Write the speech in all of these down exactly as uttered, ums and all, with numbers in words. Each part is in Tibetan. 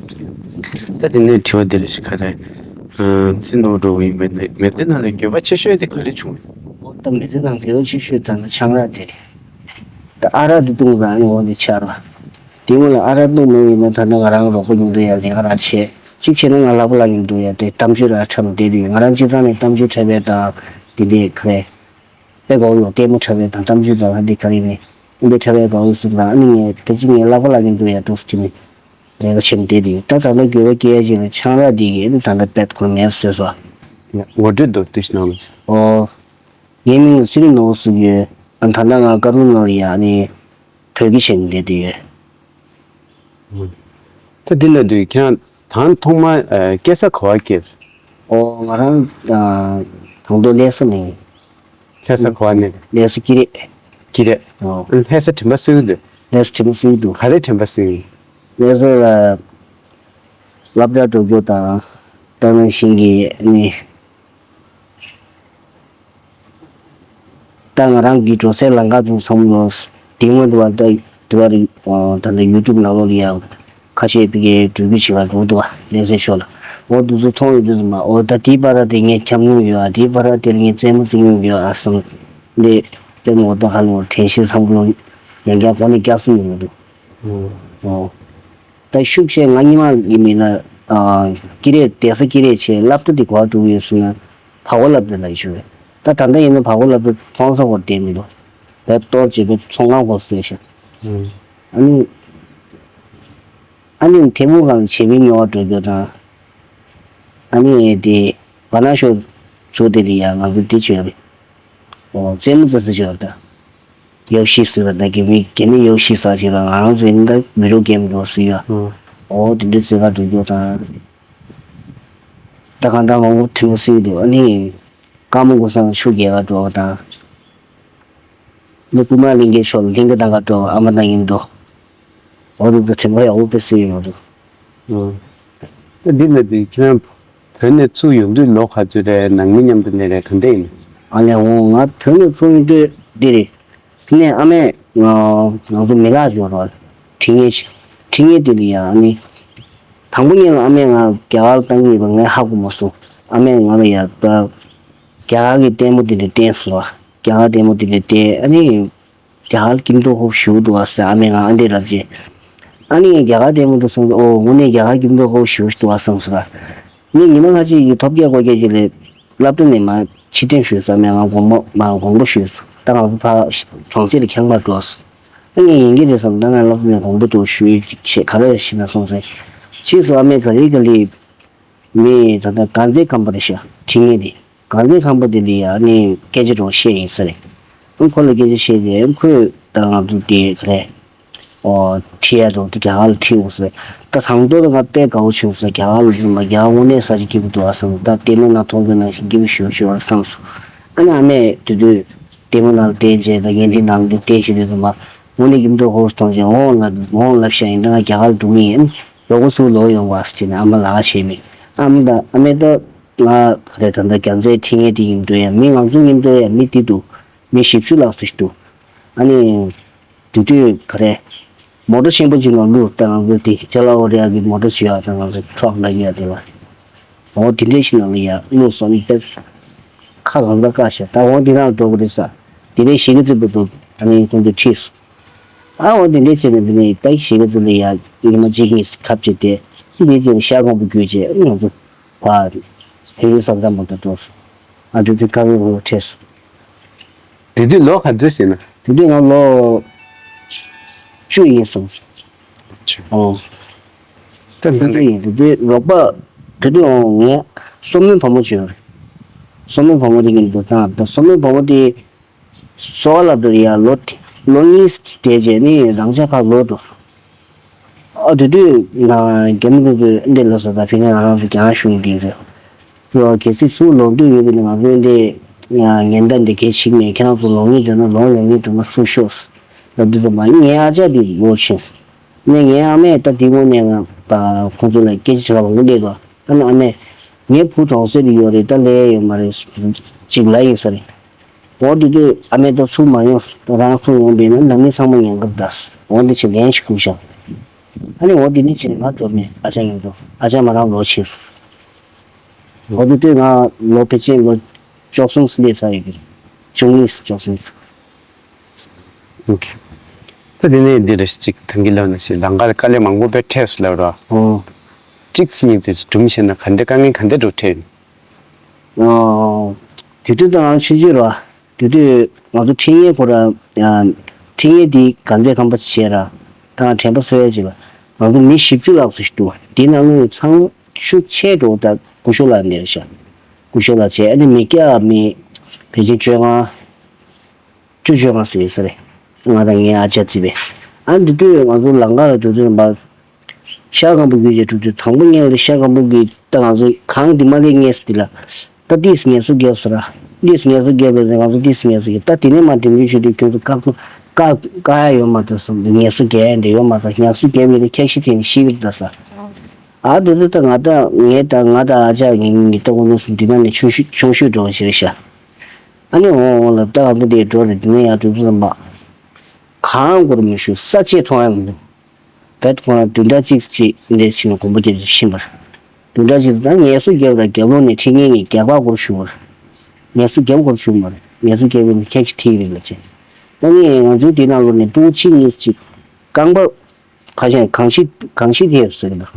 ད་དེ་ནས་དྲི་བ་དེ་ལ་ཞིག་ག་རེ། ཨ། རྩིས་ནོར་འགྲོ་གི་ཡིན་པས་ན། མི་ཚེ་ནང་ལ་འགྱོད་པ་ཆེ་ཤོས་དེ་ག་རེ་བྱུང་། ད་མི་ཚེ་ནང་འགྱོད་པ་ཆེ་ཤོས་ད་ནི་ཆང་རག་དེ་རེད། ད་ཨ་རག་དེ་བཏུང་ཙང་ཨ་ནི་འོ་དེ་ཆགས་ར། དེ་སྔོན་ལ་ཨ་རག་བཏུང་མེད་ཡིན་ན་ད་ནི་ང་རང་རོགས་པ་ཉུང་དུ་ཡ་ལས་ང་རང་བྱས། གཅིག་བྱས་ན་ང་ལྷག་པ་ལ་ཉུང་དུ་ཡ་དེ་གཏམ་བརྗོད་ར་འཁྲབ་བསྡད་དུས་ང་རང་སྤྱི་བཏང་ནས་གཏམ་བརྗོད་འཁྲབ་པའི་དང་དེ་འདྲའི་ག་རེ། དཔེ་དགའ་བོ་ཡོད། ལྟད་མོ་འཁྲབ་པའི་དང་གཏམ་རྒྱུད་དང་ལྷ་འདི་ག་རེ་ནས་དཔེ་འཁྲབ་པའི་དགའ་བོ་ཟེར་དང་ཨ་ནི་ངས་དེ་ཅི་ངས་ལབ་པ་ལབ་ཀྱིན་འདུག་ཡ་འདུག་ཟེར་ནས་ལས་ཀ་བྱེད་མི་བསྡད་དེ་ད་ད་ལྟ་དགོས་པ་སྐྱེ་ཡ་ཅིག་ལ་ཆང་རག་འདི་གིས་ཨ་ནི་ད་ལྟ་དཔེ་ཁོར་མེད་བཟོས་སོ། ངོ་སྤྲོད་མདོར་བསྡུས་ཤིག་གནང་རོགས། ཨོ། ངའི་མིང་ལ་ཚེ་རིང་ནོར་བུ་ཟེར་གྱི་ཡོད། ཨ་ད་ལྟ་ང་ཀ་རུ་ནོར་ཡ་ཨ་ནི་བོད་སྐད་བྱེད་མི་བསྡད་དེ་ཡོད། ད་འདི་ལ་དུས་ཁྱེད་རང་ཐང་ཐོག་མ་ཨ་སྐྱེས་ས་ག་བ་སྐྱེས། ཨོ་ང་རང་ཨ་དང་ཐོག་ལྷ་ས་ནས། ལྷ་ས་ག་བ་ནས། ལྷ་ས་ཀི་རེད། ཀི་རེད། ཨོ། ལྷ་ས་དྲན་པ་གསོས་ཀྱི་འདུག་ལྷ་ས་དྲན་པ་གསོས་ཀྱི་འདུག་ག་རེ་དྲན་པ་གསོས་ཀྱི། ལྷ་ས་ལ་སློབ་གྲྭ་འགྲོ་རྒྱུ་དང་ད་ནང་བཞིན་གྱི་ནི། ད་ང་རང་གི་འགྲོ་སའི་ལམ་ཁ་དང་མཚམས་ལོགས། དེ་སྔོན་དུ་བ་ད་དུ་བ་རི་ད་ལྟ་ཡུ་ཊུབ་ནང་ལོགས་ལ་ཡང་ཁ་ཤས་ཕ་གིའི་འགྲུལ་བཞུད་བྱེད་པར་འགྲོ་འདུག་བ་ལྷ་སའི་ཕྱོགས་ལ། འོ་དེ་ཚོ་མཐོང་ཡོང་དུས་ཙམ་པ་འོ་ད་དེའི་བར་དེ་ངས་འཁྱམས་མྱོང་ཡོད་ཨ། དེའི་བར་དེར་ངས་རྩེད་མོ་རྩེ་མྱོང་ཡོད་ཨ་བསམ། འདི་ལྟད་མོ་ད་ཧ་ལོ་དྲན་ཤེས་བཟང་པོ་ཡང་བསྐྱར་གོ་ནས་བསྐྱར་གསོ་ཡོང་གི་འདུག་ཨོ། ད་ཤུགས་ཆེ་ང་ཉི་མ་ཡིན་མིན་ན། ཨ་ཀི་རེ་བསྡད་ས་ཀི་རེ་བྱས་སློབ་གྲྭ་དེ་ག་པར་འགྲོ་གི་ཡོད་ཟེར་ན། བར་སྐོར་སློབ་གྲྭ་ལ་ཡོད་ཆོག་རེད། ད་ད་ལྟ་ཡིན་ན་བར་སྐོར་སློབ་གྲྭ་མཐོང་ས་བར་བསྡད་མི་འདུག་བས་གཏོར་བྱས་པའི་ཚོང་ཁང་སྐོར་ཟེར་ཤག་ཨ་ནི། ཨ་ནི་ཐལ་མོ་སྒང་ལ་བྱེད་མི་ཉོ་བར་འགྲོ་རྒྱུ་དང་། ཨ་ནི་དེ་བ་ན་ཤོ་ཚུགས་དེ་ལ་ཡང་ང་ཚོ་དེ་བྱོས་རེད། ཨོ་རྩེད་མོ་རྩེ་ས་བྱོས་རེད་ད། ཡོ་ཤི་ཟེར་བ་ད་གི་མི་གི་ནི་ཡོ་ཤི་ཟེར་ཅིག་ལ་ང་རང་ཚོའི་ནི་ད་བི་ཌིའོ་གེམ་འགྲོ་སྲིད་ཡ། ཨོ། ཨོ་དེ་འདྲའི་རྩེད་གར་འགྲོ་རྒྱུ་དང་། ད་གང་ལྟར་མང་པོ་ཐུན་མོང་སྲིད་འདུག་ཨ་ནི། ཀརྨ་ཀུན་བཟང་ཆུ་རྒྱལ་བ་འགྲོ་བ་དང་། ནི་ཀུ་མ་ལིང་གའི་ཕྱོགས་ལ་ལིང་ག་དང་ག་འགྲོ་བ་ཨ་མ་དང་ཡིན་འགྲོ། འོ་དེ་ཚོ་དྲན་པ་ཡག་པོ་དཔེ་སྲིད་ཡོད་འདུག་ཨོ། ད་འདི་ལ་དེ་ཁྱེད་རང་བོད་ནས་ཚུར་ཡོང་དུས་ལོ་ག་ཚོད་རེད། ནང་མི་མཉམ་དུ་ནས་རེད་ག་འདྲ་ཡིན། ཨ་ལས་འོང་ང་བོད་ནས་ཚུར་ཡོང་དུས་འདི་རེད། དེ་ནས་ཨ་མས་ང་ང་ཚོ་མི་ལག་འབྱོར་བ་ཁྲི་ངན་ཆེ་ཁྲི་ངན་དེ་ལ་ཡ་ཨ་ནི། དང་པོ་ཉིད་ལ་ཨ་མས་ང་རྒྱ་གར་བཏང་གི་ཡོད་པ་ངས་ཧ་གོ་མ་སོང་། ཨ་མས་ང་ལ་ཡ་ད་རྒྱ་གར་གྱི་ལྟད་མོ་དེ་འདྲ་བསྟན་སོང་བ། རྒྱ་གར་ལྟད་མོ་དེ་འདྲ་བསྟན་ཨ་ནི། རྒྱ་གར་ཀིམ་ཏོ་ཧོབ་ཞུ་འདུག་བ་ཟེར་ཨ་མས་ང་ཨ་འདྲས་ལབ་རྗེས། ཨ་ནི་རྒྱ་གར་ལྟད་མོ་འདུག་སོང་ཨོ་དངོས་གནས་རྒྱ་གར་ཀིམ་ཏོ་ཧོབ་ཞུ་འདུག་བ་བསམ་སོང་ར། ངས་ཉི་མ་ཁ་ཅིག་གི་ཐོབ་རྒྱག་གོ་རྒྱག་ཅིག་ལས་སློབ་གྲྭ་ནས་མར་ཕྱིར་འཐེན་ཞུས་སོང་ཨ་མས་ང་དགོང་མོ་མར་དགོངས་པ་ཞུས་སོང་ད་ང་ཚོ་ཕར་གྲོང་གསེབ་ལ་ཁྱམས་པར་འགྲོ་སོང་། ཨ་ངས་ཡིན་གྱི་རེད་བསམ་ད་ང་སློབ་གྲྭ་ནས་དགོངས་པ་འདུག་ཞུས་ཞེས་ག་རེ་ཞིག་ན་སོང་ཟེར། ཕྱིས་སུ་ཨ་མས་ག་རེ་ག་ལེ། མི་ད་ལྟ་གངས་རྫས་ཁང་པ་རེད་ཤག་ཁྲི་ངན་དེ། གངས་རྫས་ཁང་པ་དེ་ལ་ཡ་ནི་སྐད་ཆ་འདྲ་བོ་བཤད་ཡིན་ས་རེད། ཨང་ཁོ་ལ་སྐད་ཆ་བཤད་རྗེས་ཁོས་ད་ང་ཚོ་དེ་ག་རེ། ཨོ་ཁྲིད་ཡ་འདྲ་བོ་དེ་རྒྱ་གར་ལ་ཁྲིད་འོང་ས་རེད། ད་དང་ཐོག་ལ་ང་དཔེ་དགའ་བོ་བྱུང་ས་རྒྱ་གར་ལ་ཚུར་མ་རྒྱ་གར་དངོས་གནས་ས་ཆ་སྐྱིད་པོ་འདུག་ཨ་བསམ་ད་ལྟད་མོ་ནང་མཐོང་རྒྱུ་ནང་བཞིན་སྐྱིད་པོ་ཞེ་པོ་ཅིག་ཡོད་རེད་བསམ་སོང་། ཨ་ནི་ཨ་མས་དེ་དུས་ལྟད་མོ་ནང་ལ་བལྟས་རྗེས་དང་བརྙན་འཕྲིན་ནང་ལ་བལྟས་བྱེད་དུས་ཙམ་པ་དངོས་གནས་ཀྱི་མདོ་ཧོར་མཐོང་རྗེས་འོང་ལབ་འོང་ལབ་ཤག་ཡིན་ད་ང་རྒྱ་གར་ལ་འགྲོ་གི་ཡིན། ལོ་ག་ཚོད་ལོག་ཡོང་བ་ཟེར་ནས་ཨ་མ་ལགས་བྱས་མི། ཨ་མ་དང་ཨ་མས་ད་ང་ག་རེ་ད་ལྟ་རྒྱ་མཚོའི་ཁྲི་ངན་དེ་ཡིན་འགྲོ་ཡ་མི་ང་ཚོ་མཉམ་དུ་ཡ་མི་དེ་འདུག་མི་བཞི་བཅུ་ལྷག་ཙམ་ཞིག་འདུག་ཨ་ནི། དེ་དུས་ག་རེ། མོ་ཊ་ཆེན་པོ་ཅིག་ནང་བླུགས་ད་ང་ཚོ་དེ་ཅ་ལག་འོ་རེ་ཡ་གི་མོ་ཊ་ཅིག་ཡོད་ད་ང་ཚོ་ཁྲོག་ལ་ཡོད་དེ་ལ། འོ་དེ་འདྲས་ཞིག་ནང་ལ་ཡ་བླུགས་སོང་ནི་དེ། ཁ་གང་ལྟར་བཀག་ཤག་ད་འོ་དེ་ནང་འགྲོ་གི་རེད་ས། དེ་ནས་གཞིས་ཀ་རྩེ་བར་དུ་ཨ་ནི་ཁོང་ཚོས་ཁྲིད་སོང་། ཨ་འོ་དེ་འདྲས་བྱས་ནས་དེ་ནས་ད་གཞིས་ཀ་རྩེ་ལ་ཡ་ཉི་མ་གཅིག་གཉིས་ཁ་བྱས་ཏེ། འདི་བྱས་ནས་ཤར་ཁང་པ་བརྒྱུད་བྱས་ང་ཚོ་ཕར་བལ་ཡུལ་ས་མཚམས་མ་དུ་འགྲོ་སོང་། ཨ་དེ་དུས་ཀ་བའི་ངོ་ཁྲིད་སོང་། དེ་དུས་ལོ་ག་ཚོད་ཟེར་ན། དེ་དུས་ང་ལོ་བཅུ་ཡིན་སོང་། ཨོ། ད་ལྟ་ཡིན་དེ་དུས་རོགས་པ་དེ་དུས་འོང་ངས་སོ་མོའི་བུ་མོ་བྱོས་རེད། སོ་མོའི་བུ་མོ་དེ་གི་འདུག་ད་ད་སོ་མོའི་བུ་མོ་དེ་སོ་བ་ལ་དུ་ཡ་ལོ་ལོ་གཉིས་དེ་རྗེས་ནི་རང་ཅག་ཕར་ལོག་འགྲོ། ཨ་དེ་དུས་ང་རྒྱ་མི་གི་འདི་ལ་སོ་ད་ཕི་ནས་ང་རང་ཚོ་རྒྱ་ནག་གཞུང་གི་རེད། ལོ་གལ་སྲིད་ཚུར་ལོག་འདོད་ཡོད་པ་ཡིན་ན་ང་ཚོའི་འདི་ཉེན་བརྡ་འདི་གལ་ཆེ་ནས་ཁྱེད་རང་ཚོ་ལོག་ངེས་འདོད་ན་ལོག་ལོག་ངེས་འདོད་ན་ཚུར་ཤོག་ལབ་དུས་ཙམ་པ་ངའི་ཨ་ཅག་འདི་ལོག་ཕྱིན་སོང་། ནས་ངའི་ཨ་མས་ད་དེ་སྔོན་ནས་ང་ད་ཁོང་ཚོ་ལ་སྐད་ཆ་དྲི་བ་མང་པོ་སླེབས་པ་ད་ནི་ཨ་མས་ངའི་བུ་གྲོང་གསེབ་ལ་ཡོད་རེད་ད་ལས་ཡོད་མ་རེད་ཅིག་ལབ་ཡིན་ས་རེད། འོ་དེ་དུས་ཨ་མས་ད་ཚུར་མ་ཡོང་ད་རང་ཚུར་ཡོང་པས་ན་ནང་མི་ཚང་མ་ཉན་གི་རེད་ད། འོ་འདི་ཕྱིར་ལན་ཞིག་ཁུར་བཞག་ཨ་ནི་འོ་དེ་ནས་བྱས་ནས་ང་འགྲོ་མེད། ཨ་ཅག་ཡིན་འགྲོ། ཨ་ཅག་མ་རང་ལོ་ཆེ་སོང་། འོ་དེ་དུས་ང་ལོ་ཕལ་ཆེར་ལོ་བཅུ་གསུམ་སླེབས་ཚར་ཡོད་ཀྱི་རེད། བཅུ་གཉིས་བཅུ་གསུམ། ཨོ་ཁེ། ད་དེ་ནས་འདི་རེད། གཅིག་ཐང་གི་ལབ་ན་ཞེ་ལང་ཀར་དཀའ་ལས་མང་པོ་དཔེ་འཕྲད་སོང་ལབ་ར། ཨོ། གཅིག་ཚིག་གཉིས་ཚིག་སྒྲུང་བཤད་ན་ག་འདྲ། དཀའ་ངལ་ག་འདྲ་འགྲོ་འཕྲད། ཨོ། དེ་དུས་ད་ང་ཆུང་ཆུང་ར། དེ་དུས་ང་ཚོ་ཁྲིད་མཁན་ཁོ་ར། ཁྲིད་མཁན་དེ་གང་ཚད་ཁང་པ་བྱས་ར། ད་དྲན་པ་གསོ་ཡ་ཅིག་ལ། ང་ཚོ་མི་བཞི་བཅུ་ལྷག་ཙམ་ཞིག་འདུག་དེའི་ནང་ནས་ཚང་ཤུགས་ཆེ་འགྲོ་ད་སྐུ་ཞབས་ལགས་འདིར་ཤག་སྐུ་ཞབས་ལགས་བྱས། ཨ་ནི་མི་སྐྱ་མི་ཕལ་ཆེར་བཅོ་ལྔ། བཅུ་བཅོ་ལྔ་ཙམ་ཡོད་ས་རེད། ང་དང་ངའི་ཨ་ཅག་བརྩིས་པས། ཨ་འདི་དུས་ང་ཚོ་ལང་ཀ་ལ་འགྲོ་དུས་ཡིན་པ། ཤར་སྒམ་པོ་རྒྱུད་ཀྱི་གྲུབ་དུས་དང་པོ་ཉལ་ལ་ཤར་སྒམ་པོ་རྒྱུད། ད་ང་ཚོ་གངས་འདི་མ་སླེབས་སྔས་སུ་འདི་ལ། ད་ཏིས་ངལ་གསོ་རྒྱབ་ཟེར་ར། ཏིས་ངལ་གསོ་རྒྱབ་པས་ང་ཚོ་ཏིས་ངལ་གསོ་རྒྱབ། ད་དེ་ནས་མ་དེ་འདྲ་ཞུ་དུས་ཁྱོད་ཚོ་བཀག་བཀག་བཀག་ཡ་ཡོད་མ་རེད་ཟེར། ངལ་གསོ་རྒྱག་ཡ་འདི་ཡོད་མ་རེད། ངལ་གསོ་རྒྱབ་ཡོད་དུས་འཁྱག་ཤི་ཐེབས་ནས་ཤི་གི་རེད་ད་ཟེར། ཨ་དེ་ཚོ་ད་ང་ད་ངས་ད་ང་ད་ཨ་ཅག་ངའི་ངའི་ལྟ་བུ་ནོར་སོང་། འདི་ན་ནས་ཆུང་ཤོས་ཆུང་ཤོས་འགྲོ་བ་ཞིག་རེད་ཤག་ཨ་ནི་འོང་འོང་ལབ། ད་ཨ་ཁུ་དེ་འགྲོ་རེད། འདི་ན་ཡར་འགྲོ་དུས་ཙམ་པ། གང་སྐོར་མི་ཞུ་ས་ཆས་མཐོང་ཡ་མི་འདུག་བེད་ཁོ་རང་བདུན་ཕྲག་གཅིག་ཅིག་འདས་ཕྱིན་ནས་གོམ་པ་རྒྱབ་ཅིག་ཕྱིན་པར། བདུན་ཕྲག་གཅིག་ད་ངལ་གསོ་རྒྱབ་ར་རྒྱབ་ལོག་ནས་ཁྲིད་མཁན་གྱིས་རྒྱབ་ཁ་སྐོར་ཞུ་བར། ངལ་གསོ་རྒྱབ་སྐོར་ཞུ་མར། ངལ་གསོ་རྒྱབ་ཡོད་ན་ཁྱེད་ཀྱིས་ཁྲིད་རེད་ལབ་བྱས། ད་ངས་ང་ཚོའི་དེ་ནང་ལོགས་ནས་སྤུ་གུ་གཅིག་གཉིས་ཅིག་རྐང་པ། ཁ་ཤས་གང་ཤི་གང་ཤི་དེ་ཟེར་གི་འདུག་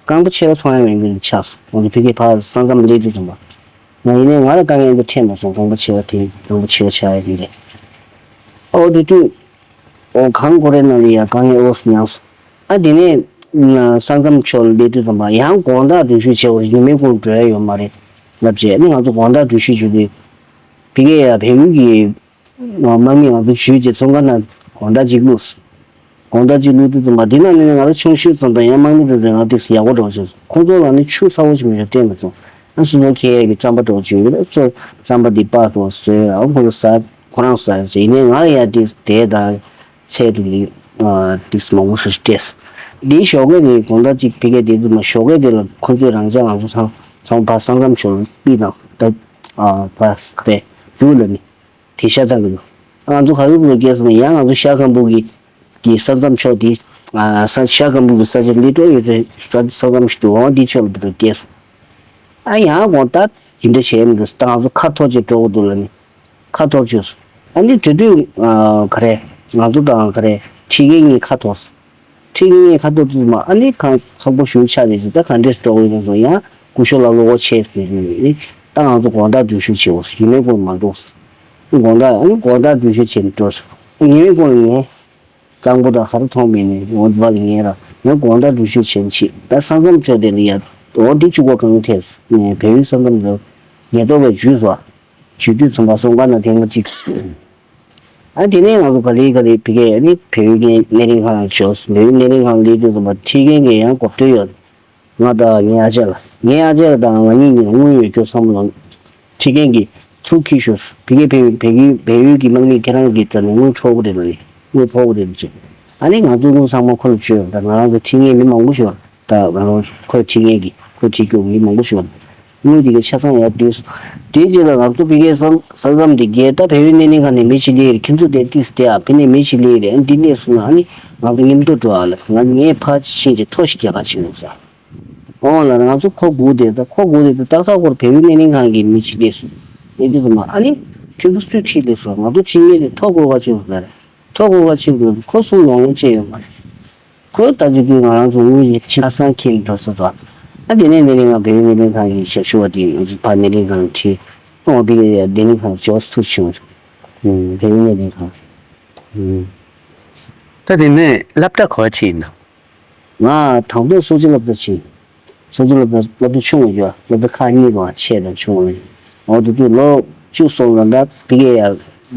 རྐང་པ་ཆེ་བ་མཐོང་ཡ་མེད་པའི་ཆགས་སོང་། ང་ཚོ་ཕ་གིར་ཕར་ས་མཚམས་སླེབས་དུས་ཙམ་པ། ང་ཡིན་ནའི་ང་ལ་དཀའ་ངལ་འདི་འཕྲད་མ་སོང་། རྐང་པ་ཆེ་བ་དེ་རྐང་པ་ཆེ་བ་ཆགས་ཡ་དེ་རེད། ཨོ་དེ་དུས། ཨོ་གང་སྐོར་རེ་ནང་ལ་ཡ་དཀའ་ངལ་ཨོ་སི་མྱངས་སོང་། ཨ་དེ་ནས་ས་མཚམས་ཕྱོགས་ལ་སླེབས་དུས་ཙམ་པ་ཡང་དགོང་དག་འགྲུལ་བཞུད་བྱེད་དགོས་རེད། ཉི་མའི་གུང་འགྲོ་ཡ་ཡོད་མ་རེད་ལབ་བྱས། ཨ་ནི་ང་ཚོ་དགོང་དག་འགྲུལ་བཞུད་བྱེད་དུས། ཕ་གིར་ཡ་བལ་ཡུལ་གྱི་དམག་མི་ང་ཚོ་ཞུས་རྗེས་ཚོང་ཁང་ནང་དགོང་དག་ཅིག་བླུགས། དགོང་དག་ཅིག་བླུགས་དུས་ཙམ་པ་འདི་ནང་ནས་ང་རང་ཆུང་ཤོས་ཙམ་དང་ཡང་དམག་མི་ཚོ་ཚོས་ང་ཏོག་ཙམ་ཡག་པོ་འདྲ་བོ་བྱུང་སོང་། ཁོང་ཚོ་ལ་ནི་ཆུ་ཚ་བོ་ཞིག་མི་འདྲ་སྤྲད་མ་སོང་། ཨ་སོ་སོ་ཁྱེར་ཡག་གི་རྩམ་པ་འདྲ་བོ་ཅིག་ཡོད་རེད། ཚོ་རྩམ་པ་འདི་སྤར་དང་ཟོས། ཨ་ཁོ་ཚོ་ཟ། ཁོ་རང་ཟ་ཡག་ཡིན་ནའི་ང་ལ་ཡ་ཏོག་ཙམ་དེ་དང་ཚལ་དེ་ལ་ཏོག་ཙམ་མང་པོ་ཞིག་སྤྲད་སོང་། འདིའི་ཞོགས་ཀས་ནས་དགོང་དག་ཅིག་ཕ་གིར་བསྡད་དུས་མ་ཞོགས་ཀས་དེ་ལ་ཁོ་ཚོས་རང་ཅག་ང་ཚོ་ཚང་ཚང་ཕར་ས་མཚམས་ཕྱོགས་ལ་པི་དང་ད་ཕར་པའི་རྒྱུག་ལ་ནི། དེ་ཤ་ཚ་གི་འདུག་ང་ཚོ་ག་རེ་བློ་སྐྱེས་སོང་ན་ཡང་ང་ཚོ་ཤར་སྒམ་པོ་གི་གི་ས་མཚམས་ཕྱོགས་དེ། ས་ཤར་སྒམ་པོ་གི་ས་ཆ་ལི་ཏོ་ཡོད་ཚད་ས་ས་མཚམས་ཤིག་འདུག་འོ་འདི་ཕྱོགས་ལ་བློ་སྐྱེས་སོང་། ཨ་ཡང་དགོང་དག་དེ་འདྲ་བྱས་མི་འདུག་ད་ང་ཚོ་ཁ་འཐོར་བྱས་འགྲོ་དགོས་འདུག་ལབ་ནས་ཁ་འཐོར་བྱས་སོང་། ཨ་ནི་དེ་དུས་ག་རེ་ང་ཚོ་དང་ག་རེ་ཁྲིད་མཁན་གཉིས་ཁ་འཐོར་སོང་། ཁྲིད་མཁན་གཉིས་ཁ་འཐོར་དུས་མ་ཨ་ནི་ཁ་ཁག་པོ་ཞེ་པོ་ཆགས་རེད་ཟེར། ད་ག་འདྲས་འགྲོ་དགོས་ཡིན་སོང་། ཡང་སྐུ་ཞབས་ལགས་བློ་ཁོག་ཆེ་ཟེར་ནས་ད་ང་ཚོ་དགོང་དག་འགྲུལ་བཞུད་བྱེད་དགོས་སོང་། ཉི་མའི་གུང་མ་འགྲོ་སོང་། དགོང་དག་ཨ་ནི་དགོང་དག་འགྲུལ་བཞུད་བྱས་ནས་འགྲོ་སོང་། ཉི་མའི་གུང་ལ་ངས་གཙང་པོ་དང་ག་རེ་མཐོང་མེད་ནས་འོ་དེ་བ་ལ་ངས་ར་ངས་དགོང་དག་འགྲུལ་བཞུད་བྱས་ནས་ཕྱིན། ད་ས་མཚམས་ཕྱོགས་དེ་ལ་ཡ་འོ་འདི་གཅིག་པོ་གང་ཐེབས་ནས་བལ་ཡུལ་ས་མཚམས་ལ་ཉེན་རྟོག་པས་འཇུས་སོང་། ཇུས་དུས་ཚང་མ་སོང་ཀ་ན་ཐེངས་མ་གཅིག་ཨ་དེ་ནས་ང་ཚོ་ག་ལེ་ག་ལེ་ཕ་གིར་ནི་བལ་ཡུལ་གྱི་སྣེ་རིང་ཁང་ལ་འབྱོར། བལ་ཡུལ་སྣེ་རིང་ཁང་ལ་སླེབས་དུས་ཙམ་པ་ཁྲིད་མཁན་གྱི་ཡང་གོ་སྒྲིག་ཡོད། ང་དང་ངའི་ཨ་ཅག་ལགས། ངའི་ཨ་ཅག་ལགས་དང་ང་གཉིས་ནས་དངུལ་ཡོད་རྒྱུ་བསམ་བློ། ཁྲིད་མཁན་གྱིས་ཐུགས་འཁྱེར་ཞུས། ཕ་གིར་བལ་ཡུལ་བལ་ཡུལ་བལ་ཡུལ་གྱི་དམག་མིས་ཁྱེད་རང་གི་རྩ་ནས་དངུལ་འཕྲོག་གི་རེད་ལབ། དངུལ་འཕྲོག་གི་རེད་ཅེས། ཨ་ནི་ང་ཚོའི་དངུལ་ཚང་མ་ཁོ་ལ་བཅོལ། ད་ང་རང་ཚོ་ཁྲིད་མཁན་མི་མང་པོ་ཞིག་ཡོད། ད་ང་རང་ཁོའི་ཁྲིད་མཁན་གྱི་ཁོའི་ཁྲིད་རྒྱུ་མི་མང་པོ་ཞིག་ཡོད། དངུལ་དེ་གའི་ཆ་ཚང་ཡར་བསྡུས་སོང་། དེའི་རྗེས་ལ་ང་ཚོ་ཕ་གིའི་ས་ས་མཚམས་དེ་བརྒལ། ད་བལ་ཡུལ་སྣེ་ལེན་ཁང་ནས་མི་གཅིག་སླེབས་རེད། ཁྱེད་ཚོ་དེར་ཏིས་བསྡད་ཨ། ཕ་ནས་མི་གཅིག་སླེབས་རེད། ཨ་འདི་སླེབས་སོང་ན་ཨ་ནི་ང་ཚོ་མཉམ་དུ་འགྲོ་ཨ་ལབ། ང་ངས་ཕར་ཕྱིན་གྱི་ཐོ་ཞིག་རྒྱག་ག་ཕྱིན་ཡོང་ས། ཨོ་ལ་ང་ཚོ་ཁོ་སྒུག་བསྡད། ད་ཁོ་སྒུག་བསྡད་དུས་ཏག་ཏག་སྐོར་བལ་ཡུལ་སྣེ་ལེན་ཁང་གི་མི་གཅིག་སླེབས་སོང་། སླེབས་དུས་ཙམ་པ་ཨ་ནི་ཁྱོད་ཚོ་སུས་ཁྲིད་སླེབས་སོང་། ང་ཚོ་ཁྲིད་མཁན་དེ་ཐོ་འགོད་ག་ཕྱིན་སོང་ཟེར། ཐོ་འགོད་ག་ཕྱིན་དུས་ཁོ་གསུང་ཡོང་མཁན་ཅིག་ཡོད་མ་རེད། ཁོས་ད་ཅི་དུས་ང་རང་ཚོ་དངུལ་ཡིན་ཆ་ཚང་ཁྱེར་འགྲོ་ས་དང་། ཨ་དེ་ནས་སྣེ་ལེན་ཁང་བལ་ཡུལ་སྣེ་ལེན་ཁང་གི་ཞབས་ཞུ་བ་དེ་ང་ཚོ་ཕར་སྣེ་ལེན་ཁང་ཁྲིད། ཨོ་བི་ལ་ཡ་སྣེ་ལེན་ཁང་འབྱོར་ཐུག་བྱུང་། ཨུམ་བལ་ཡུལ་སྣེ་ལེན་ཁང་། ཨུམ། ད་དེ་ནས་སློབ་གྲྭ་ག་པར་ཕྱིན་ཡིན་ནམ། ང་དང་པོ་སོ་བརྒྱད་སློབ་གྲྭ་ཕྱིན། སོ་བརྒྱད་སློབ་གྲྭ་སློབ་གྲྭ་ཆུང་བ་ཡོད། སློབ་གྲྭ་ཁག་གཉིས་པ་ཆེ་དང་ཆུང་བ་ཡོད། འོ་དེ་དུས་ལོ་བཅུ་སོང་ཙང་ད་བི་ཀེ་ཡ་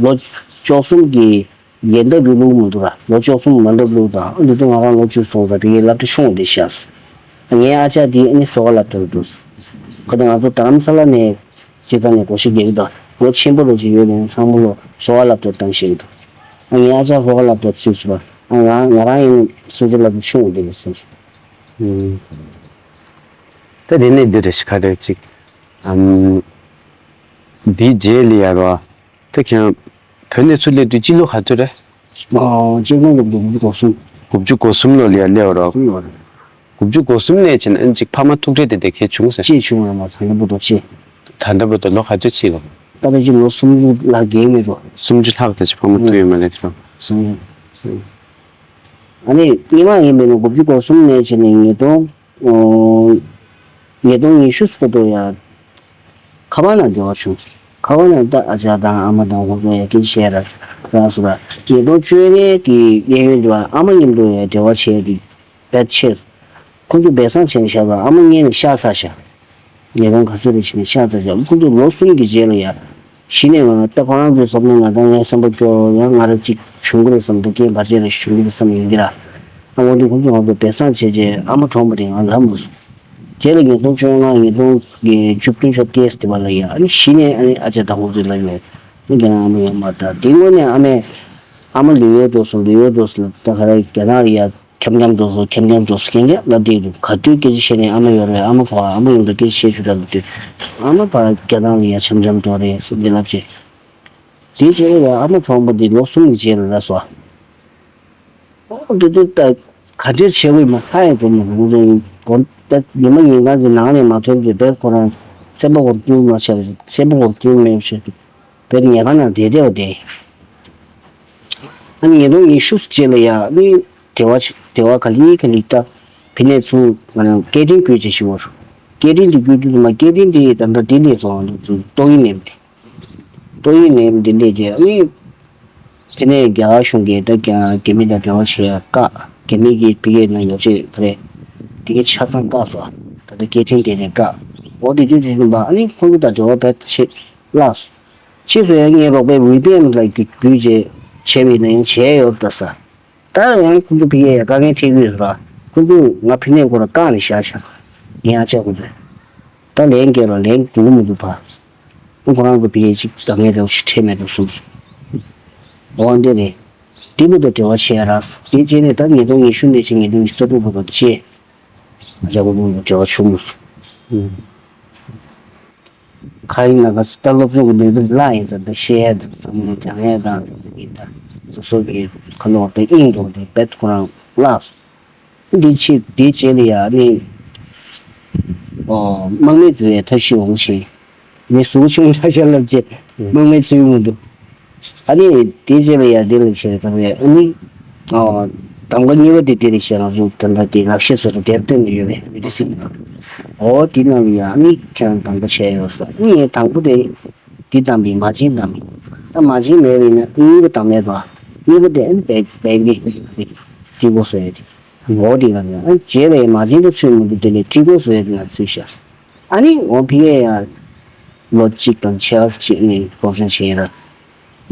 ལོ་བཅུ་གསུམ་གྱི་ཡན་འདབ་ལུག་ལུག་མི་འདུག་ར། ལོ་བཅུ་གསུམ་མ་འདབ་ལུག་དང་འདི་ཚོ་ང་རང་ལོ་བཅུ་སོང་ཙང་བི་ཀེ་སློབ་གྲྭ་ཆུང་བ་འདི་བཞག་སོང་། ངའི་ཨ་ཅག་དེ་ཨ་ནི་བཟོ་ག་སློབ་གྲྭར་འགྲོ་སོང་། ཁོ་དང་ང་ཚོ་དྷ་རམ་ས་ལ་ནས་སྤྱིར་བཏང་ནས་བགོ་བཤའ་རྒྱག་གི་འདུག་ལོ་ཆེན་པོ་ལོ་ཅིག་ཡོད་ནས་ཚང་མ་ལོ་བཟོ་ག་སློབ་གྲྭར་བཏང་ཤེས་ཀྱི་འདུག་ཨ་ངའི་ཨ་ཅག་བཟོ་ག་སློབ་གྲྭར་ཚུད་སོང་བ། ཨ་ང་ང་རང་ཡིན་སོ་སོ་སློབ་གྲྭ་ཆུང་བ་འདི་ལ་སོང་སོང་། ད་དེ་ནས་འདི་རེ་ཞིག་ག་རེ་ཅིག་ཨམ། འདིའི་རྗེས་ལ་ཡར་བ། ད་ཁྱེད་བོད་ནས་ཚུར་སླེབས་དུས་སྤྱི་ལོ་ག་ཚོད་རེད། ཨོ་སྤྱི་ལོ་ལོ་དགུ་བཅུ་གོ་གསུམ། དགུ་བཅུ་གོ་གསུམ་ལོ་ལ་ཡར་སླེབས་པ་རོ། གསུམ་ལོ་རེད། དགུ་བཅུ་གོ་གསུམ་ནས་བྱས་ན་ཨ་ནི་ཅིག་ཕ་མ་ཐུག་འཕྲད་དེ་འདྲ་གང་བྱུང་ཟེར། ཅིག་བྱུང་བ་མ་ཚང་ད་བུ་དོ་ཅིག་ད་ལྟ་བུ་དོ་ལོ་ག་ཚོད་ཕྱིན་རོ། ད་ཕལ་ཆེར་ལོ་སུམ་ཅུ་ལྷག་རྒན་མེད་རོ། སུམ་ཅུ་ལྷག་ད་ཅིག་ཕ་མ་ཐུག་ཡོད་མ་རེད་རོ། སུམ་ཅུ། ཨ་ནི་སྔོན་མ་ཡིན་པས་ན་དགུ་བཅུ་གོ་གསུམ་ནས་བྱས་ནས་ཉིས་སྟོང་། ཨོ། ཉིས་སྟོང་ཉི་ཤུ་སྐོར་དུ་ཡང་ཁ་པར་ནང་འབྲེལ་བ་བྱུང་། ཁ་པར་ནང་ད་ཨ་ཅག་དང་ཨ་མ་དང་ཁོང་ཚོ་ཡང་སྐད་ཆ་བཤད་ར་ར་སོ་ར། ཉིས་སྟོང་བཅོ་ལྔའི་གི་གཡས་གཡོན་དུ་ཨ་མ་མཉམ་དུ་ཡང་འབྲེལ་བ་བྱས་ཏེ་བེད་ཆེར། ཁོང་ཚོ་སྦས་གསང་བྱས་ནས་བཞག་པ་ཨ་མ་མངལ་ནས་ཤ་ཚ་བཞག་ཉིས་སྟོང་ག་ཚོད་རེ་བྱས་ནས་ཤ་ཚ་བཞག་ཁོང་ཚོ་ལོ་གསུམ་གྱི་རྗེས་ལ་ཡང་། གཞི་ནས་ང་ད་ཁོ་རང་ཚོའི་བསམ་བློ་ང་ད་ངའི་བསམ་པ་སྐྱོ་ཡང་ང་རང་གཅིག་བྱུང་གི་རེད་བསམ་འདུག་རྐྱེན་བར་ཆད་རེ་བྱུང་གི་རེད་བསམ་ཡིན་གྱི་ར། ཨ་འོ་འདི་ཁོང་ཚོ་ང་ཚོ་སྦས་གསང་བྱས་རྗེས་ཨ་མ་གྲོངས་པ་དེ་ང་ལབ་མ་སོང་། རྗེས་ལ་ཉིས་སྟོང་བཅོ་ལྔ་ཉིས་སྟོང་གི་བཅུ་བདུན་ཤོག་ཀེས་དེ་བ་ལ་ཡ་ཨ་ནི་གཞི་ནས་ཨ་ནི་ཨ་ཅག་དང་ཁོང་ཚོས་ལབ་ཡོད། ཨ་ནི་རྒྱ་ནག་ཨ་མ་ཡོད་མ་རེད་ད་དེ་སྔོན་ནས་ཨ་མས། ཨ་མ་ལུས་ཡོད་འགྲོ་སོང་ལུས་ཡོད་འགྲོ་སོང་ལབ་ད་ག་རེ་རྒྱ་ནག་ལ་ཡ། འཁྱམ་འཁྱམ་འགྲོ་སོང་འཁྱམ་འཁྱམ་འགྲོ་སོང་ཁྱེད་ཀྱིས་ལབ་བསྡད་འདུག་ག་དུས་སྐད་ཆ་བཤད་ནས་ཨ་མ་ཡོད་རེད་ཨ་མ་ཕར་ཨ་མ་ཡོང་དུས་སྐད་ཆ་བཤད་ཆོག་ར་ལབ་དུས། ཨ་མ་ཕར་རྒྱ་ནག་ལ་ཡ་འཁྱམ་འཁྱམ་འགྲོ་རེད་སུ་འདི་ལབ་བྱས། དེའི་རྗེས་ལ་ཡ་ཨ་མ་གྲོངས་པ་འདི་ལོ་གསུམ་གྱི་རྗེས་ལ་རེད་སོ། ཨོ་དེ་དུས་ད་ག་འདྲས་བྱེད་དགོས་མ་ཧ་ཡང་འགྲོ་མི་རུང་རུང་གོ་ད་ཉི་མ་ཉིན་གང་གི་ནང་ནས་མ་ཐོན་གྱི་བས་ཁོ་རང་སེམས་པ་གོར་སྐྱོན་མ་ཆགས་སེམས་པ་གོར་སྐྱོན་མེད་བྱས་བས་ཉལ་ཁང་ནང་བསྡད་བསྡད་པ་དེ། ཨ་ནི་ཉིས་སྟོང་ཉི་ཤུ་རྗེས་ལ་ཡ་ཨ་ནི་དེ་བ་ཆ་དེ་བ་ག་ལི་ག་ལི་ད་ཕི་ནས་ཚུར་ང་རང་སྐད་འཕྲིན་བརྒྱུད་བྱས་ཤི་བར། སྐད་འཕྲིན་དེ་བརྒྱུད་དུས་མ་སྐད་འཕྲིན་དེ་ད་ལྟ་དེ་ལས་སོང་ང་ཚོ་ཏོག་དབྱིབས་ནད་པ་དེ། ཏོག་དབྱིབས་ནད་པ་དེ་སླེབས་རྗེས་ཨ་ནི་ཕི་ནས་རྒྱ་གར་གཞུང་གིས་ད་རྒྱ་རྒྱ་མི་དང་འབྲེལ་བ་བྱེད་ཡ་བཀག་རྒྱ་མི་གིས་ཕི་གའི་ནང་ཡོ་བྱད་ག་རེ་དེ་གའི་ཆ་ཚང་བཀག་སོང་ད་ལྟ་སྐད་འཕྲིན་དེ་ནས་བཀག་འོ་དེ་དུས་དེ་ཡིན་པ་ཨ་ནི་ཁོང་ཚོ་དང་འབྲེལ་བ་བས་ཆེ་བརླག་སོང་། ཕྱིས་སུ་ཡང་ངའི་རོགས་པས་ཝི་པི་ཨེན་ལ་བརྒྱུད་བརྒྱུད་བྱས་བྱས་པ་ཡིན་ན་ཡང་བྱས་ཡོད་ད་ས། ད་ཡང་ཁོང་ཚོ་ཕི་གའི་དཀའ་ངལ་འཕྲད་ཀྱི་ཡོད་ར། ཁོང་ཚོས་ང་ཕི་ནས་ཁོ་ར་བཀག་ནས་བཞག་བཞག་ངའི་ཨ་ཅག་ཁོང་ཚོས། ད་ལན་བརྒྱབ་ར་ལན་འགྲོ་གི་མི་འདུག་བ། ཁོ་རང་ཚོ་ཕི་གའི་ཅིག་དཀའ་ངལ་རེ་བ་ཞིག་འཕྲད་མེད་འགྲོ་གསུངས་སོང་། འོ་འདི་རེད། འདི་མི་དང་འབྲེལ་བ་བྱས་ར། དེ་རྗེས་ནས་ད་ཉིས་སྟོང་ཉི་ཤུ་ནས་ཕྱིན་ཉིས་སྟོང་ཉི་ཤུ་རྩ་དྲུག་བར་དུ་བྱས། ཨ་ཅག་ཁོང་ཚོ་འབྲེལ་བ་བྱུང་མི་སོང་། ཁ་ཡིན་ན་ག་ས་ད་སློབ་སྦྱོང་གི་ནུས་པ་བརླག་ཡིན་ཙང་ད་བཤད་ཡ་དང་བསམ་བློ་སྦྱང་ཡ་དང་ཡིན་ད་སོ་སོ་གི་ཁ་ལོག་ད་དབྱིངས་དང་དེ་བེད་ཁོ་རང་བརླག་སོང་། འདི་ཕྱིར་འདི་རྗེས་ལ་ཡ་ནི་ཨོ་དམག་མི་ཚོའི་ཐབས་ཤེས་འོང་ཞིང་མི་གཟུགས་ཆུང་དྲགས་ཤག་ལབ་རྗེས་དམག་མི་ཚུད་མི་འདུག་ཨ་ནི་དེ་རྗེས་ལ་ཡ་དེ་ལ་བྱས་ཙང་ཡ་ཨ་ནི་ཨ་གདམ་ག་གཉིས་པ་དེ་དེ་རེད་ཤག་ང་ཚོ་ད་ལྟ་དེ་ལག་ཤེས་སོ་སོ་དེབ་སྟོན་ནས་ཡོད་པའི་མི་དེ་སྲིད་འོ་དེ་ནང་ལ་ཡ་ཨ་ནི་ཁྱེད་རང་གདམ་ག་བྱས་ཡོད་ས་ཨ་ནི་ངས་དང་པོ་དེ་དེ་གདམ་པའི་མ་བྱན་གདམ་ད་མ་བྱན་མེད་པས་ན་གཉིས་པ་གདམ་མེད་པ་གཉིས་པ་དེ་ཨ་ནི་བེག་བེག་དེ་དྲི་གོ་སོ་ཡ་དེ་འོ་དེ་ལ་ཡ་ཨ་ནི་རྗེས་ལ་ཡ་མ་བྱན་དེ་ཚུད་མི་འདུག་དེ་ལས་དྲི་གོ་སོ་ཡ་དེ་ལ་ཚུད་ཤག་ཨ་ནི་འོ་ཕི་ཡ་ཡ་ལོ་གཅིག་དང་ཕྱེད་ཀ་ཅིག་ནས་སློབ་སྦྱོང་བྱས་ཡིན་ར།